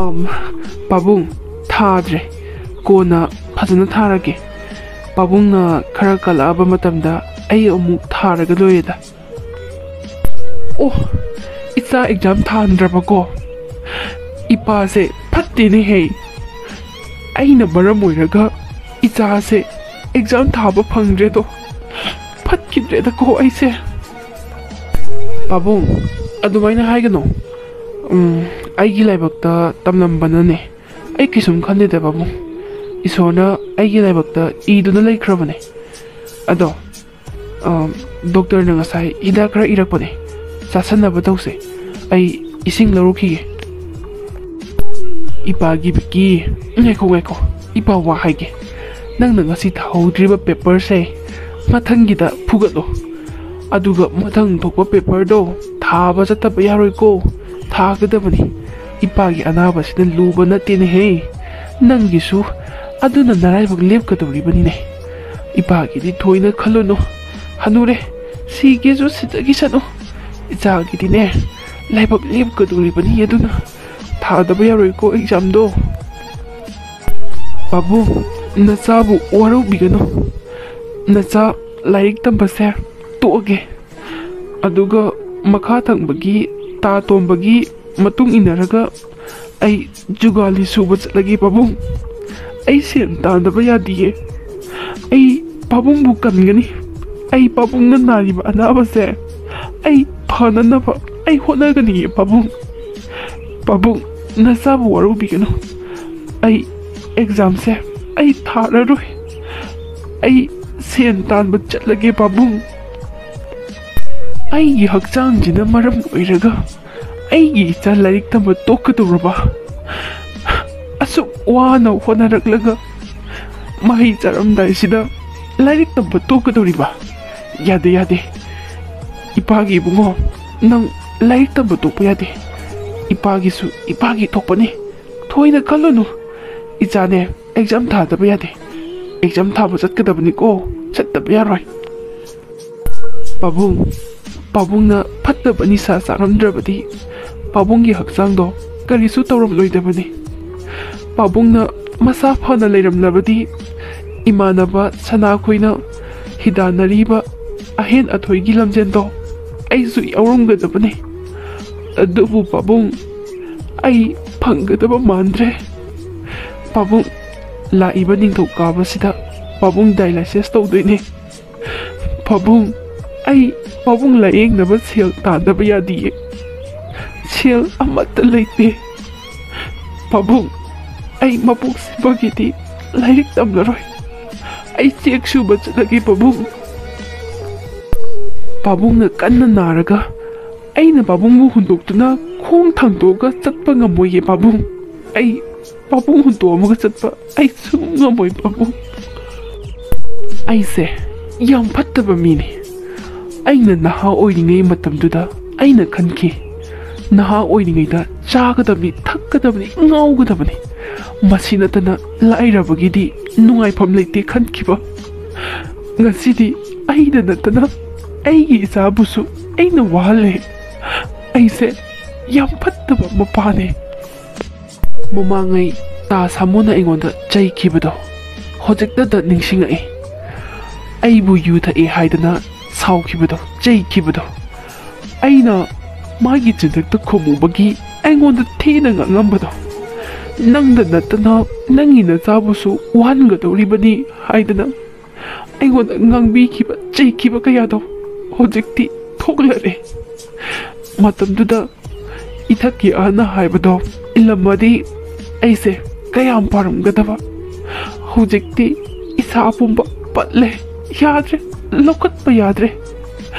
ꯑꯝ, ꯄꯥꯕꯨꯡ, ꯊꯥꯗ꯭ꯔꯦ꯫ ꯀꯣꯟꯅ ꯐꯖꯅ ꯊꯥꯔꯒꯦ꯫ ꯄꯥꯕꯨꯡꯅ ꯈꯔ ꯀꯜꯂꯛꯑꯕ ꯃꯇꯝꯗ ꯑꯩ ꯑꯃꯨꯛ ꯊꯥꯔꯒ ꯂꯣꯏꯔꯦꯗ꯫ ꯑꯣ, ꯏꯆꯥ ꯑꯦꯛꯖꯥꯝ ꯊꯥꯍꯟꯗ꯭ꯔꯕꯀꯣ? ꯏꯄꯥꯁꯦ ꯐꯠꯇꯦꯅꯦꯍꯦ꯫ ꯑꯩꯅ ꯃꯔꯝ ꯑꯣꯏꯔꯒ ꯏꯆꯥꯁꯦ ꯑꯦꯛꯖꯥꯝ ꯊꯥꯕ ꯐꯪꯗ꯭ꯔꯦꯗꯣ꯫ ꯐꯠꯈꯤꯗ ꯇ꯭ꯔꯦꯗꯀꯣ ꯑꯩꯁꯦ꯫ ꯄꯥꯕꯨꯡ, ꯑꯗꯨꯃꯥꯏꯅ ꯍꯥꯏꯒꯅꯨ꯫ ꯎꯝ, ꯑꯩꯒꯤ ꯂꯥꯏꯕꯛꯇ ꯇꯝꯂꯝꯕꯅꯅꯦ꯫ ꯑꯩ ꯀꯩꯁꯨꯝ ꯈꯟꯗꯦꯗ ꯄꯥꯕꯨꯡ꯫ ꯏꯁꯣꯔꯅ ꯑꯩꯒꯤ ꯂꯥꯏꯕꯛꯇ ꯏꯗꯨꯅ ꯂꯩꯈ꯭ꯔꯕꯅꯦ꯫ ꯑꯗꯣ, ꯑ, ꯗꯣꯛꯇꯔꯅ ꯉꯁꯥꯏ ꯍꯤꯗꯥꯛ ꯈꯔ ꯏꯔꯛꯄꯅꯦ꯫ ꯆꯥꯁꯟꯅꯕ ꯇꯧꯁꯦ꯫ ꯑꯩ ꯏꯁꯤꯡ ꯂꯧꯔꯨꯈꯤꯒꯦ꯫ ꯏꯄꯥꯒꯤ ꯕꯤꯀꯤ, ꯉꯥꯏꯈꯣ, ꯉꯥꯏꯈꯣ꯫ ꯏꯄꯥ ꯋꯥ ꯍꯥꯏꯒꯦ꯫ ꯅꯪꯅ ꯉꯁꯤ ꯊꯥꯍꯧꯗ꯭ꯔꯤꯕ ꯄꯦꯄꯔꯁꯦ ꯃꯊꯪꯒꯤꯗ ꯐꯨꯒꯠꯂꯣ꯫ ꯑꯗꯨꯒ ꯃꯊꯪ ꯊꯣꯛꯄ ꯄꯦꯄꯔꯗꯣ ꯊꯥꯕ ꯆꯠꯇꯕ ꯌꯥꯔꯣꯏꯀꯣ꯫ ꯊꯥꯒꯗꯕꯅꯤ꯫ ꯏꯄꯥꯒꯤ ꯑꯅꯥꯕꯁꯤꯅ ꯂꯨꯕ ꯅꯠꯇꯦꯅꯦꯍꯦ꯫ ꯅꯪꯒꯤꯁꯨ ꯑꯗꯨꯅ ꯅꯔꯥꯏꯕꯛ ꯂꯦꯞꯀꯗꯧꯔꯤꯕꯅꯤꯅꯦ꯫ ꯏꯄꯥꯒꯤꯗꯤ ꯊꯣꯏꯅ ꯈꯜꯂꯨꯅꯨ꯫ ꯍꯅꯨꯔꯦ, ꯁꯤꯒꯦꯁꯨ ꯁꯤꯖꯈꯤꯁꯅꯨ꯫ ꯏꯆꯥꯒꯤꯗꯤꯅꯦ, ꯂꯥꯏꯕꯛ ꯂꯦꯞꯀꯗꯧꯔꯤꯕꯅꯤ, ꯑꯗꯨꯅ ꯊꯥꯗꯕ ꯌꯥꯔꯣꯏꯀꯣ ꯑꯦꯛꯖꯥꯝꯗꯣ꯫ ꯄꯥꯕꯨꯡ, ꯅꯆꯥꯕꯨ ꯋꯥꯔꯧꯕꯤꯒꯅꯨ꯫ ꯅꯆꯥ ꯂꯥꯏꯔꯤꯛ ꯇꯝꯕꯁꯦ ꯇꯣꯛꯑꯒꯦ꯫ ꯑꯗꯨꯒ ꯃꯈꯥ ꯊꯪꯕꯒꯤ ꯇꯥ ꯇꯣꯝꯕꯒꯤ ꯃꯇꯨꯡ ꯏꯟꯅꯔꯒ ꯑꯩ ꯖꯨꯒꯥꯂꯤ ꯁꯨꯕ ꯆꯠꯂꯒꯦ ꯄꯥꯕꯨꯡ꯫ ꯑꯩ ꯁꯦꯟ ꯇꯥꯟꯗꯕ ꯌꯥꯗꯤꯌꯦ꯫ ꯑꯩ ꯄꯥꯕꯨꯡꯕꯨ ꯀꯟꯒꯅꯤ꯫ ꯑꯩ ꯄꯥꯕꯨꯡꯅ ꯅꯥꯔꯤꯕ ꯑꯅꯥꯕꯁꯦ ꯑꯩ ꯐꯅꯅꯕ ꯑꯩ ꯍꯣꯠꯅꯒꯅꯤꯌꯦ ꯄꯥꯕꯨꯡ꯫ ꯄꯥꯕꯨꯡ, ꯅꯆꯥꯕꯨ ꯋꯥꯔꯧꯕꯤꯒꯅꯨ꯫ ꯑꯩ ꯑꯦꯛꯖꯥꯝꯁꯦ ꯑꯩ ꯊꯥꯔꯔꯣꯏ꯫ ꯑꯩ ꯁꯦꯟ ꯇꯥꯟꯕ ꯆꯠꯂꯒꯦ ꯄꯥꯕꯨꯡ꯫ ꯑꯩꯒꯤ ꯍꯛꯆꯥꯡꯁꯤꯅ ꯃꯔꯝ ꯑꯣꯏꯔꯒ ꯑꯩꯒꯤ ꯏꯆꯥ ꯂꯥꯏꯔꯤꯛ ꯇꯝꯕ ꯇꯣꯛꯀꯗꯧꯔꯕ? ꯑꯁꯨꯛ ꯋꯥꯅ ꯍꯣꯠꯅꯔꯛꯂꯒ ꯃꯍꯩ ꯆꯥꯔꯝꯗꯥꯏꯁꯤꯗ ꯂꯥꯏꯔꯤꯛ ꯇꯝꯕ ꯇꯣꯛꯀꯗꯧꯔꯤꯕ? ꯌꯥꯗꯦ, ꯌꯥꯗꯦ꯫ ꯏꯄꯥꯒꯤ ꯏꯕꯨꯡꯉꯣ, ꯅꯪ ꯂꯥꯏꯔꯤꯛ ꯇꯝꯕ ꯇꯣꯛꯄ ꯌꯥꯗꯦ꯫ ꯏꯄꯥꯒꯤꯁꯨ ꯏꯄꯥꯒꯤ ꯊꯣꯛꯄꯅꯤ꯫ ꯊꯣꯏꯅ ꯈꯜꯂꯨꯅꯨ꯫ ꯏꯆꯥꯅꯦ, ꯑꯦꯛꯖꯥꯝ ꯊꯥꯗꯕ ꯌꯥꯗꯦ꯫ ꯑꯦꯛꯖꯥꯝ ꯊꯥꯕ ꯆꯠꯀꯗꯕꯅꯤꯀꯣ꯫ ꯆꯠꯇꯕ ꯌꯥꯔꯣꯏ꯫ ꯄꯥꯕꯨꯡ, ꯄꯥꯕꯨꯡꯅ ꯐꯠꯇꯕ ꯅꯤꯁꯥ ꯆꯥꯔꯝꯗ꯭ꯔꯕꯗꯤ ꯄꯥꯕꯨꯡꯒꯤ ꯍꯛꯆꯥꯡꯗꯣ ꯀꯔꯤꯁꯨ ꯇꯧꯔꯝꯂꯣꯏꯗꯕꯅꯤ꯫ ꯄꯥꯕꯨꯡꯅ ꯃꯁꯥ ꯐꯅ ꯂꯩꯔꯝꯂꯕꯗꯤ ꯏꯃꯥꯟꯅꯕ ꯁꯅꯥꯈꯣꯏꯅ ꯍꯤꯗꯥꯟꯅꯔꯤꯕ ꯑꯍꯦꯟ ꯑꯊꯣꯏꯒꯤ ꯂꯝꯖꯦꯟꯗꯣ ꯑꯩꯁꯨ ꯌꯥꯎꯔꯝꯒꯗꯕꯅꯤ꯫ ꯑꯗꯨꯕꯨ ꯄꯥꯕꯨꯡ, ꯑꯩ ꯐꯪꯒꯗꯕ ꯃꯥꯟꯗ꯭ꯔꯦ꯫ ꯄꯥꯕꯨꯡ, ꯂꯥꯛꯏꯕ ꯅꯤꯡꯊꯧꯀꯥꯕꯁꯤꯗ ꯄꯥꯕꯨꯡ ꯗꯥꯏꯂꯥꯏꯁꯤꯁ ꯇꯧꯗꯣꯏꯅꯦ꯫ "ꯄꯥꯕꯨꯡ, ꯑꯩ ꯄꯥꯕꯨꯡ ꯂꯥꯌꯦꯡꯅꯕ ꯁꯦꯜ ꯇꯥꯟꯗꯕ ꯌꯥꯗꯤꯌꯦ꯫ ꯁꯦꯜ ꯑꯃꯠꯇ ꯂꯩꯇꯦ꯫ ꯄꯥꯕꯨꯡ, ꯑꯩ ꯃꯄꯣꯛ ꯁꯤꯕꯒꯤꯗꯤ ꯂꯥꯏꯔꯤꯛ ꯇꯝꯂꯔꯣꯏ꯫ ꯑꯩ ꯆꯦꯛ ꯁꯨꯕ ꯆꯠꯂꯒꯦ ꯄꯥꯕꯨꯡ꯫" ꯄꯥꯕꯨꯡꯅ ꯀꯟꯅ ꯅꯥꯔꯒ ꯑꯩꯅ ꯄꯥꯕꯨꯡꯕꯨ ꯍꯨꯟꯗꯣꯛꯇꯨꯅ ꯈꯣꯡ ꯊꯥꯡꯗꯣꯛꯑꯒ ꯆꯠꯄ ꯉꯝꯃꯣꯏꯌꯦ ꯄꯥꯕꯨꯡ꯫ ꯑꯩ ꯄꯥꯕꯨꯡ ꯍꯨꯟꯗꯣꯛꯑꯝꯃꯒ ꯆꯠꯄ ꯑꯩ ꯁꯨꯡ ꯉꯝꯃꯣꯏ ꯄꯥꯕꯨꯡ꯫ ꯑꯩꯁꯦ ꯌꯥꯝ ꯐꯠꯇꯕ ꯃꯤꯅꯤ꯫ ꯑꯩꯅ ꯅꯍꯥ ꯑꯣꯏꯔꯤꯉꯩ ꯃꯇꯝꯗꯨꯗ ꯑꯩꯅ ꯈꯟꯈꯤ, ꯅꯍꯥ ꯑꯣꯏꯔꯤꯉꯩꯗ ꯆꯥꯒꯗꯕꯅꯤ, ꯊꯛꯀꯗꯕꯅꯤ, ꯉꯥꯎꯒꯗꯕꯅꯤ꯫ ꯃꯁꯤ ꯅꯠꯇꯅ ꯂꯥꯏꯔꯕꯒꯤꯗꯤ ꯅꯨꯡꯉꯥꯏꯐꯝ ꯂꯩꯇꯦ ꯈꯟꯈꯤꯕ꯫ ꯉꯁꯤꯗꯤ ꯑꯩꯗ ꯅꯠꯇꯅ ꯑꯩꯒꯤ ꯏꯆꯥꯕꯨꯁꯨ ꯑꯩꯅ ꯋꯥꯍꯜꯂꯦ꯫ ꯑꯩꯁꯦ ꯌꯥꯝ ꯐꯠꯇꯕ ꯃꯄꯥꯅꯦ꯫ ꯃꯃꯥꯡꯉꯩ ꯇꯥ ꯁꯥꯃꯨꯅ ꯑꯩꯉꯣꯟꯗ ꯆꯩꯈꯤꯕꯗꯣ ꯍꯧꯖꯤꯛꯇꯗ ꯅꯤꯡꯁꯤꯡꯉꯛꯏ꯫ ꯑꯩꯕꯨ ꯌꯨ ꯊꯛꯑꯦ ꯍꯥꯏꯗꯅ ꯁꯥꯎꯈꯤꯕꯗꯣ, ꯆꯩꯈꯤꯕꯗꯣ, ꯑꯩꯅ ꯃꯥꯒꯤ ꯆꯤꯟꯊꯛꯇ ꯈꯨꯝꯃꯨꯕꯒꯤ ꯑꯩꯉꯣꯟꯗ ꯊꯤꯅ ꯉꯥꯡꯉꯝꯕꯗꯣ, "ꯅꯪꯗ ꯅꯠꯇꯅ ꯅꯪꯒꯤ ꯅꯆꯥꯕꯨꯁꯨ ꯋꯥꯍꯟꯒꯗꯧꯔꯤꯕꯅꯤ" ꯍꯥꯏꯗꯅ ꯑꯩꯉꯣꯟꯗ ꯉꯥꯡꯕꯤꯈꯤꯕ, ꯆꯩꯈꯤꯕ ꯀꯌꯥꯗꯣ ꯍꯧꯖꯤꯛꯇꯤ ꯊꯣꯛꯂꯔꯦ꯫ ꯃꯇꯝꯗꯨꯗ ꯏꯊꯛꯀꯤ ꯑꯍꯟꯅ ꯍꯥꯏꯕꯗꯣ ꯏꯜꯂꯝꯃꯗꯤ ꯑꯩꯁꯦ ꯀꯌꯥꯝ ꯐꯔꯝꯒꯗꯕ꯫ ꯍꯧꯖꯤꯛꯇꯤ ꯏꯁꯥ ꯄꯨꯝꯕ ꯄꯠꯂꯦ, ꯌꯥꯗ꯭ꯔꯦ, ꯂꯧꯈꯠꯄ ꯌꯥꯗ꯭ꯔꯦ꯫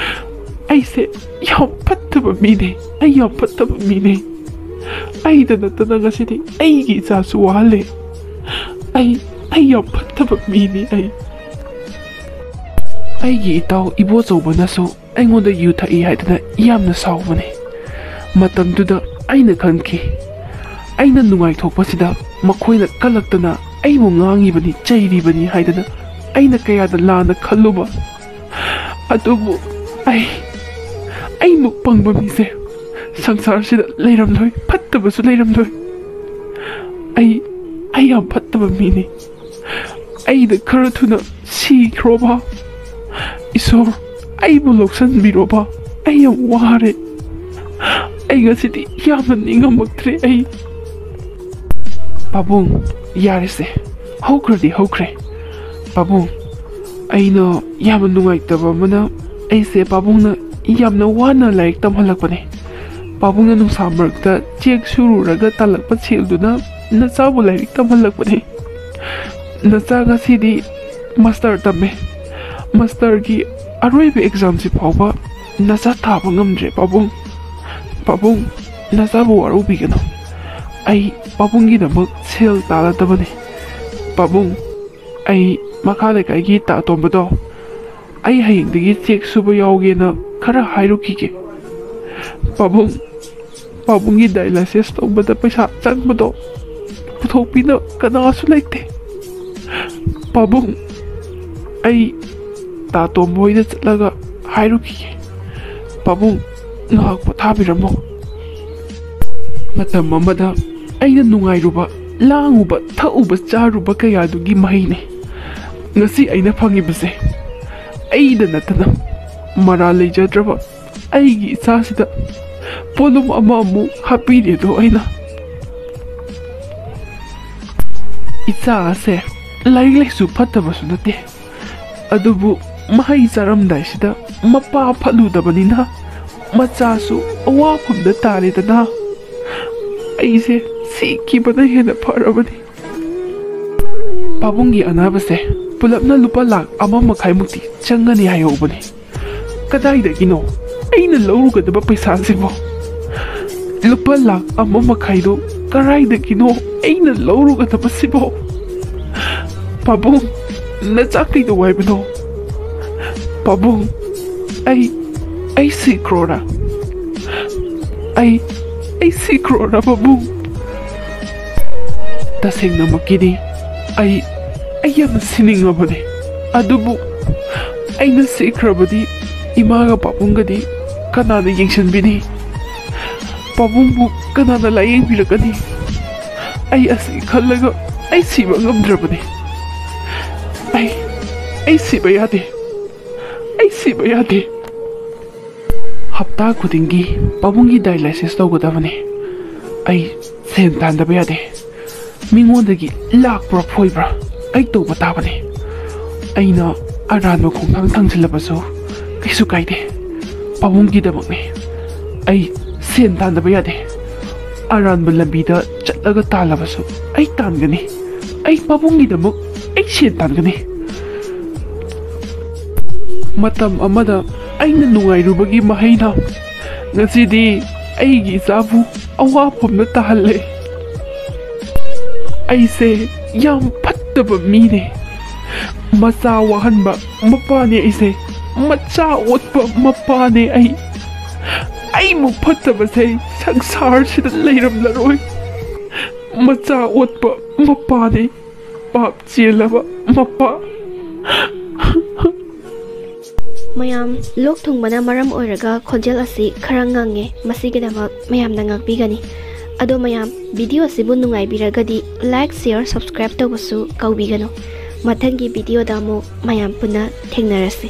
ꯑꯩꯁꯦ ꯌꯥꯝ ꯐꯠꯇꯕ ꯃꯤꯅꯦ, ꯑꯩ ꯌꯥꯝ ꯐꯠꯇꯕ ꯃꯤꯅꯦ꯫ ꯑꯩꯗ ꯅꯠꯇꯅ ꯉꯁꯤꯗꯤ ꯑꯩꯒꯤ ꯏꯆꯥꯁꯨ ꯋꯥꯍꯜꯂꯦ꯫ ꯑꯩ, ꯑꯩ ꯌꯥꯝ ꯐꯠꯇꯕ ꯃꯤꯅꯤ ꯑꯩ꯫ ꯑꯩꯒꯤ ꯏꯇꯥꯎ ꯏꯕꯣꯆꯧꯕꯅꯁꯨ ꯑꯩꯉꯣꯟꯗ ꯌꯨ ꯊꯛꯏ ꯍꯥꯏꯗꯅ ꯌꯥꯝꯅ ꯁꯥꯎꯕꯅꯤ꯫ ꯃꯇꯝꯗꯨꯗ ꯑꯩꯅ ꯈꯟꯈꯤ, ꯑꯩꯅ ꯅꯨꯡꯉꯥꯏꯊꯣꯛꯄꯁꯤꯗ ꯃꯈꯣꯏꯅ ꯀꯜꯂꯛꯇꯅ ꯑꯩꯕꯨ ꯉꯥꯡꯉꯤꯕꯅꯤ, ꯆꯩꯔꯤꯕꯅꯤ ꯍꯥꯏꯗꯅ ꯑꯩꯅ ꯀꯌꯥꯗ ꯂꯥꯟꯅ ꯈꯜꯂꯨꯕ꯫ ꯑꯗꯨꯕꯨ ꯑꯩ, ꯑꯩꯃꯨꯛ ꯄꯪꯕ ꯃꯤꯁꯦ ꯁꯪꯁꯥꯔꯁꯤꯗ ꯂꯩꯔꯝꯂꯣꯏ, ꯐꯠꯇꯕꯁꯨ ꯂꯩꯔꯝꯂꯣꯏ꯫ ꯑꯩ, ꯑꯩ ꯌꯥꯝ ꯐꯠꯇꯕ ꯃꯤꯅꯤ꯫ ꯑꯩꯗ ꯈꯔ ꯊꯨꯅ ꯁꯤꯈ꯭ꯔꯣꯕ꯫ ꯏꯁꯣꯔ, ꯑꯩꯕꯨ ꯂꯧꯁꯟꯕꯤꯔꯣꯕ꯫ ꯑꯩ ꯌꯥꯝ ꯋꯥꯔꯦ꯫ ꯑꯩ ꯉꯁꯤꯗꯤ ꯌꯥꯝꯅ ꯅꯤꯡꯉꯝꯃꯛꯇ꯭ꯔꯦ ꯑꯩ꯫ ꯄꯥꯕꯨꯡ, ꯌꯥꯔꯦꯁꯦ, ꯍꯧꯈ꯭ꯔꯗꯤ ꯍꯧꯈ꯭ꯔꯦ꯫ ꯄꯥꯕꯨꯡ, ꯑꯩꯅ ꯌꯥꯝꯅ ꯅꯨꯡꯉꯥꯏꯇꯕ ꯑꯃꯅ, ꯑꯩꯁꯦ ꯄꯥꯕꯨꯡꯅ ꯌꯥꯝꯅ ꯋꯥꯅ ꯂꯥꯏꯔꯤꯛ ꯇꯝꯍꯜꯂꯛꯄꯅꯦ꯫ ꯄꯥꯕꯨꯡꯅ ꯅꯨꯡꯁꯥ ꯃꯔꯛꯇ ꯆꯦꯛ ꯁꯨꯔꯨꯔꯒ ꯇꯥꯜꯂꯛꯄ ꯁꯦꯜꯗꯨꯅ ꯅꯆꯥꯕꯨ ꯂꯥꯏꯔꯤꯛ ꯇꯝꯍꯜꯂꯛꯄꯅꯦ꯫ ꯅꯆꯥ ꯉꯁꯤꯗꯤ ꯃꯥꯁꯇꯔ ꯇꯝꯃꯦ꯫ ꯃꯥꯁꯇꯔꯒꯤ ꯑꯔꯣꯏꯕ ꯑꯦꯛꯖꯥꯝꯁꯤ ꯐꯥꯎꯕ ꯅꯆꯥ ꯊꯥꯕ ꯉꯝꯗ꯭ꯔꯦ ꯄꯥꯕꯨꯡ꯫ ꯄꯥꯕꯨꯡ, ꯅꯆꯥꯕꯨ ꯋꯥꯔꯧꯕꯤꯒꯅꯨ꯫ ꯑꯩ ꯄꯥꯕꯨꯡꯒꯤꯗꯃꯛ ꯁꯦꯜ ꯇꯥꯜꯂꯗꯕꯅꯤ꯫ ꯄꯥꯕꯨꯡ, ꯑꯩ ꯃꯈꯥ ꯂꯩꯀꯥꯏꯒꯤ ꯇꯥ ꯇꯣꯝꯕꯗꯣ, ꯑꯩ ꯍꯌꯦꯡꯗꯒꯤ ꯆꯦꯛ ꯁꯨꯕ ꯌꯥꯎꯒꯦꯅ ꯈꯔ ꯍꯥꯏꯔꯨꯈꯤꯒꯦ꯫ ꯄꯥꯕꯨꯡ, ꯄꯥꯕꯨꯡꯒꯤ ꯗꯥꯏꯂꯥꯏꯁꯤꯁ ꯇꯧꯕꯗ ꯄꯩꯁꯥ ꯆꯪꯕꯗꯣ ꯄꯨꯊꯣꯛꯄꯤꯅꯕ ꯀꯅꯥꯁꯨ ꯂꯩꯇꯦ꯫ ꯄꯥꯕꯨꯡ, ꯑꯩ ꯇꯥ ꯇꯣꯝꯕ ꯍꯣꯏꯗ ꯆꯠꯂꯒ ꯍꯥꯏꯔꯨꯈꯤꯒꯦ꯫ ꯄꯥꯕꯨꯡ, ꯉꯥꯏꯍꯥꯛ ꯄꯣꯊꯥꯕꯤꯔꯝꯃꯣ꯫ ꯃꯇꯝ ꯑꯃꯗ ꯑꯩꯅ ꯅꯨꯡꯉꯥꯏꯔꯨꯕ, ꯂꯥꯡꯉꯨꯕ, ꯊꯛꯎꯕ, ꯆꯥꯔꯨꯕ ꯀꯌꯥꯗꯨꯒꯤ ꯃꯍꯩꯅꯤ ꯉꯁꯤ ꯑꯩꯅ ꯐꯪꯉꯤꯕꯁꯦ꯫ ꯑꯩꯗ ꯅꯠꯇꯅ ꯃꯔꯥꯜ ꯂꯩꯖꯗ꯭ꯔꯕ ꯑꯩꯒꯤ ꯏꯆꯥꯁꯤꯗ ꯄꯣꯠꯂꯨꯝ ꯑꯃꯃꯨꯛ ꯍꯥꯞꯄꯤꯔꯦꯗꯣ ꯑꯩꯅ꯫ ꯏꯆꯥ ꯑꯁꯦ ꯂꯥꯏꯔꯤꯛ ꯂꯥꯏꯁꯨ ꯐꯠꯇꯕꯁꯨ ꯅꯠꯇꯦ, ꯑꯗꯨꯕꯨ ꯃꯍꯩ ꯆꯥꯔꯝꯗꯥꯏꯁꯤꯗ ꯃꯄꯥ ꯐꯠꯂꯨꯗꯕꯅꯤꯅ ꯃꯆꯥꯁꯨ ꯑꯋꯥꯐꯝꯗ ꯇꯥꯔꯦꯗꯅ꯫ ꯑꯩꯁꯦ ꯁꯤꯈꯤꯕꯅ ꯍꯦꯟꯅ ꯐꯔꯕꯅꯤ꯫ ꯄꯥꯕꯨꯡꯒꯤ ꯑꯅꯥꯕꯁꯦ ꯄꯨꯂꯞꯅ ꯂꯨꯄꯥ ꯂꯥꯛ ꯑꯃ ꯃꯈꯥꯏꯃꯨꯛꯇꯤ ꯆꯪꯒꯅꯤ ꯍꯥꯏꯍꯧꯕꯅꯤ꯫ ꯀꯗꯥꯏꯗꯒꯤꯅꯣ ꯑꯩꯅ ꯂꯧꯔꯨꯒꯗꯕ ꯄꯩꯁꯥꯁꯤꯕꯣ? ꯂꯨꯄꯥ ꯂꯥꯛ ꯑꯃ ꯃꯈꯥꯏꯗꯣ ꯀꯗꯥꯏꯗꯒꯤꯅꯣ ꯑꯩꯅ ꯂꯧꯔꯨꯒꯗꯕꯁꯤꯕꯣ? ꯄꯥꯕꯨꯡ, ꯅꯆꯥ ꯀꯩꯗꯧ ꯍꯥꯏꯕꯅꯣ? ꯄꯥꯕꯨꯡ, ꯑꯩ, ꯑꯩ ꯁꯤꯈ꯭ꯔꯣꯔꯥ? ꯑꯩ, ꯑꯩ ꯁꯤꯈ꯭ꯔꯣꯔꯥ ꯄꯥꯕꯨꯡ? ꯇꯁꯦꯡꯅꯃꯛꯀꯤꯗꯤ ꯑꯩ, ꯑꯩ ꯌꯥꯝꯅ ꯁꯤꯅꯤꯡꯉꯕꯅꯤ꯫ ꯑꯗꯨꯕꯨ ꯑꯩꯅ ꯁꯤꯈ꯭ꯔꯕꯗꯤ ꯏꯃꯥꯒ ꯄꯥꯕꯨꯡꯒꯗꯤ ꯀꯅꯥꯅ ꯌꯦꯡꯁꯤꯟꯕꯤꯅꯤ? ꯄꯥꯕꯨꯡꯕꯨ ꯀꯅꯥꯅ ꯂꯥꯌꯦꯡꯕꯤꯔꯛꯀꯅꯤ? ꯑꯩ ꯑꯁꯤ ꯈꯜꯂꯒ ꯑꯩ ꯁꯤꯕ ꯉꯝꯗ꯭ꯔꯕꯅꯤ꯫ ꯑꯩ, ꯑꯩ ꯁꯤꯕ ꯌꯥꯗꯦ꯫ ꯑꯩ ꯁꯤꯕ ꯌꯥꯗꯦ꯫ ꯍꯞꯇꯥ ꯈꯨꯗꯤꯡꯒꯤ ꯄꯥꯕꯨꯡꯒꯤ ꯗꯥꯏꯂꯥꯏꯁꯤꯁ ꯇꯧꯒꯗꯕꯅꯤ꯫ ꯑꯩ ꯁꯦꯟ ꯇꯥꯟꯗꯕ ꯌꯥꯗꯦ꯫ ꯃꯤꯉꯣꯟꯗꯒꯤ ꯂꯥꯛꯄ꯭ꯔꯥ ꯐꯣꯏꯕ꯭ꯔꯥ ꯑꯩ ꯇꯧꯕ ꯇꯥꯕꯅꯤ꯫ ꯑꯩꯅ ꯑꯔꯥꯟꯕ ꯈꯣꯡꯊꯥꯡ ꯊꯥꯡꯖꯤꯜꯂꯕꯁꯨ ꯀꯩꯁꯨ ꯀꯥꯏꯗꯦ꯫ ꯄꯥꯕꯨꯡꯒꯤꯗꯃꯛꯅꯦ꯫ ꯑꯩ ꯁꯦꯟ ꯇꯥꯟꯗꯕ ꯌꯥꯗꯦ꯫ ꯑꯔꯥꯟꯕ ꯂꯝꯕꯤꯗ ꯆꯠꯂꯒ ꯇꯥꯜꯂꯕꯁꯨ ꯑꯩ ꯇꯥꯟꯒꯅꯤ꯫ ꯑꯩ ꯄꯥꯕꯨꯡꯒꯤꯗꯃꯛ ꯑꯩ ꯁꯦꯟ ꯇꯥꯟꯒꯅꯤ꯫ ꯃꯇꯝ ꯑꯃꯗ ꯑꯩꯅ ꯅꯨꯡꯉꯥꯏꯔꯨꯕꯒꯤ ꯃꯍꯩꯅ ꯉꯁꯤꯗꯤ ꯑꯩꯒꯤ ꯏꯆꯥꯕꯨ ꯑꯋꯥꯐꯝꯗ ꯇꯥꯍꯜꯂꯦ꯫ ꯑꯩꯁꯦ ꯌꯥꯝ ꯐꯠꯇꯕ ꯃꯤꯅꯦ꯫ ꯃꯆꯥ ꯋꯥꯍꯟꯕ ꯃꯄꯥꯅꯦ ꯑꯩꯁꯦ꯫ ꯃꯆꯥ ꯑꯣꯠꯄ ꯃꯄꯥꯅꯦ ꯑꯩ꯫ ꯑꯩꯃꯨꯛ ꯐꯠꯇꯕꯁꯦ ꯁꯪꯁꯥꯔꯁꯤꯗ ꯂꯩꯔꯝꯂꯔꯣꯏ꯫ ꯃꯆꯥ ꯑꯣꯠꯄ ꯃꯄꯥꯅꯦ꯫ ꯄꯥꯞ ꯆꯦꯜꯂꯕ ꯃꯄꯥ꯫ ꯃꯌꯥꯝ, ꯂꯣꯛ ꯊꯨꯡꯕꯅ ꯃꯔꯝ ꯑꯣꯏꯔꯒ ꯈꯣꯟꯖꯦꯜ ꯑꯁꯤ ꯈꯔ ꯉꯪꯉꯦ, ꯃꯁꯤꯒꯤꯗꯃꯛ ꯃꯌꯥꯝꯅ ꯉꯥꯛꯄꯤꯒꯅꯤ꯫ ꯑꯗꯣ ꯃꯌꯥꯝ, video ꯑꯁꯤꯕꯨ ꯅꯨꯡꯉꯥꯏꯕꯤꯔꯒꯗꯤ like, share, subscribe ꯇꯧꯕꯁꯨ ꯀꯥꯎꯕꯤꯒꯅꯨ꯫ ꯃꯊꯪꯒꯤ videoꯗ ꯑꯃꯨꯛ ꯃꯌꯥꯝ ꯄꯨꯟꯅ ꯊꯦꯡꯅꯔꯁꯤ꯫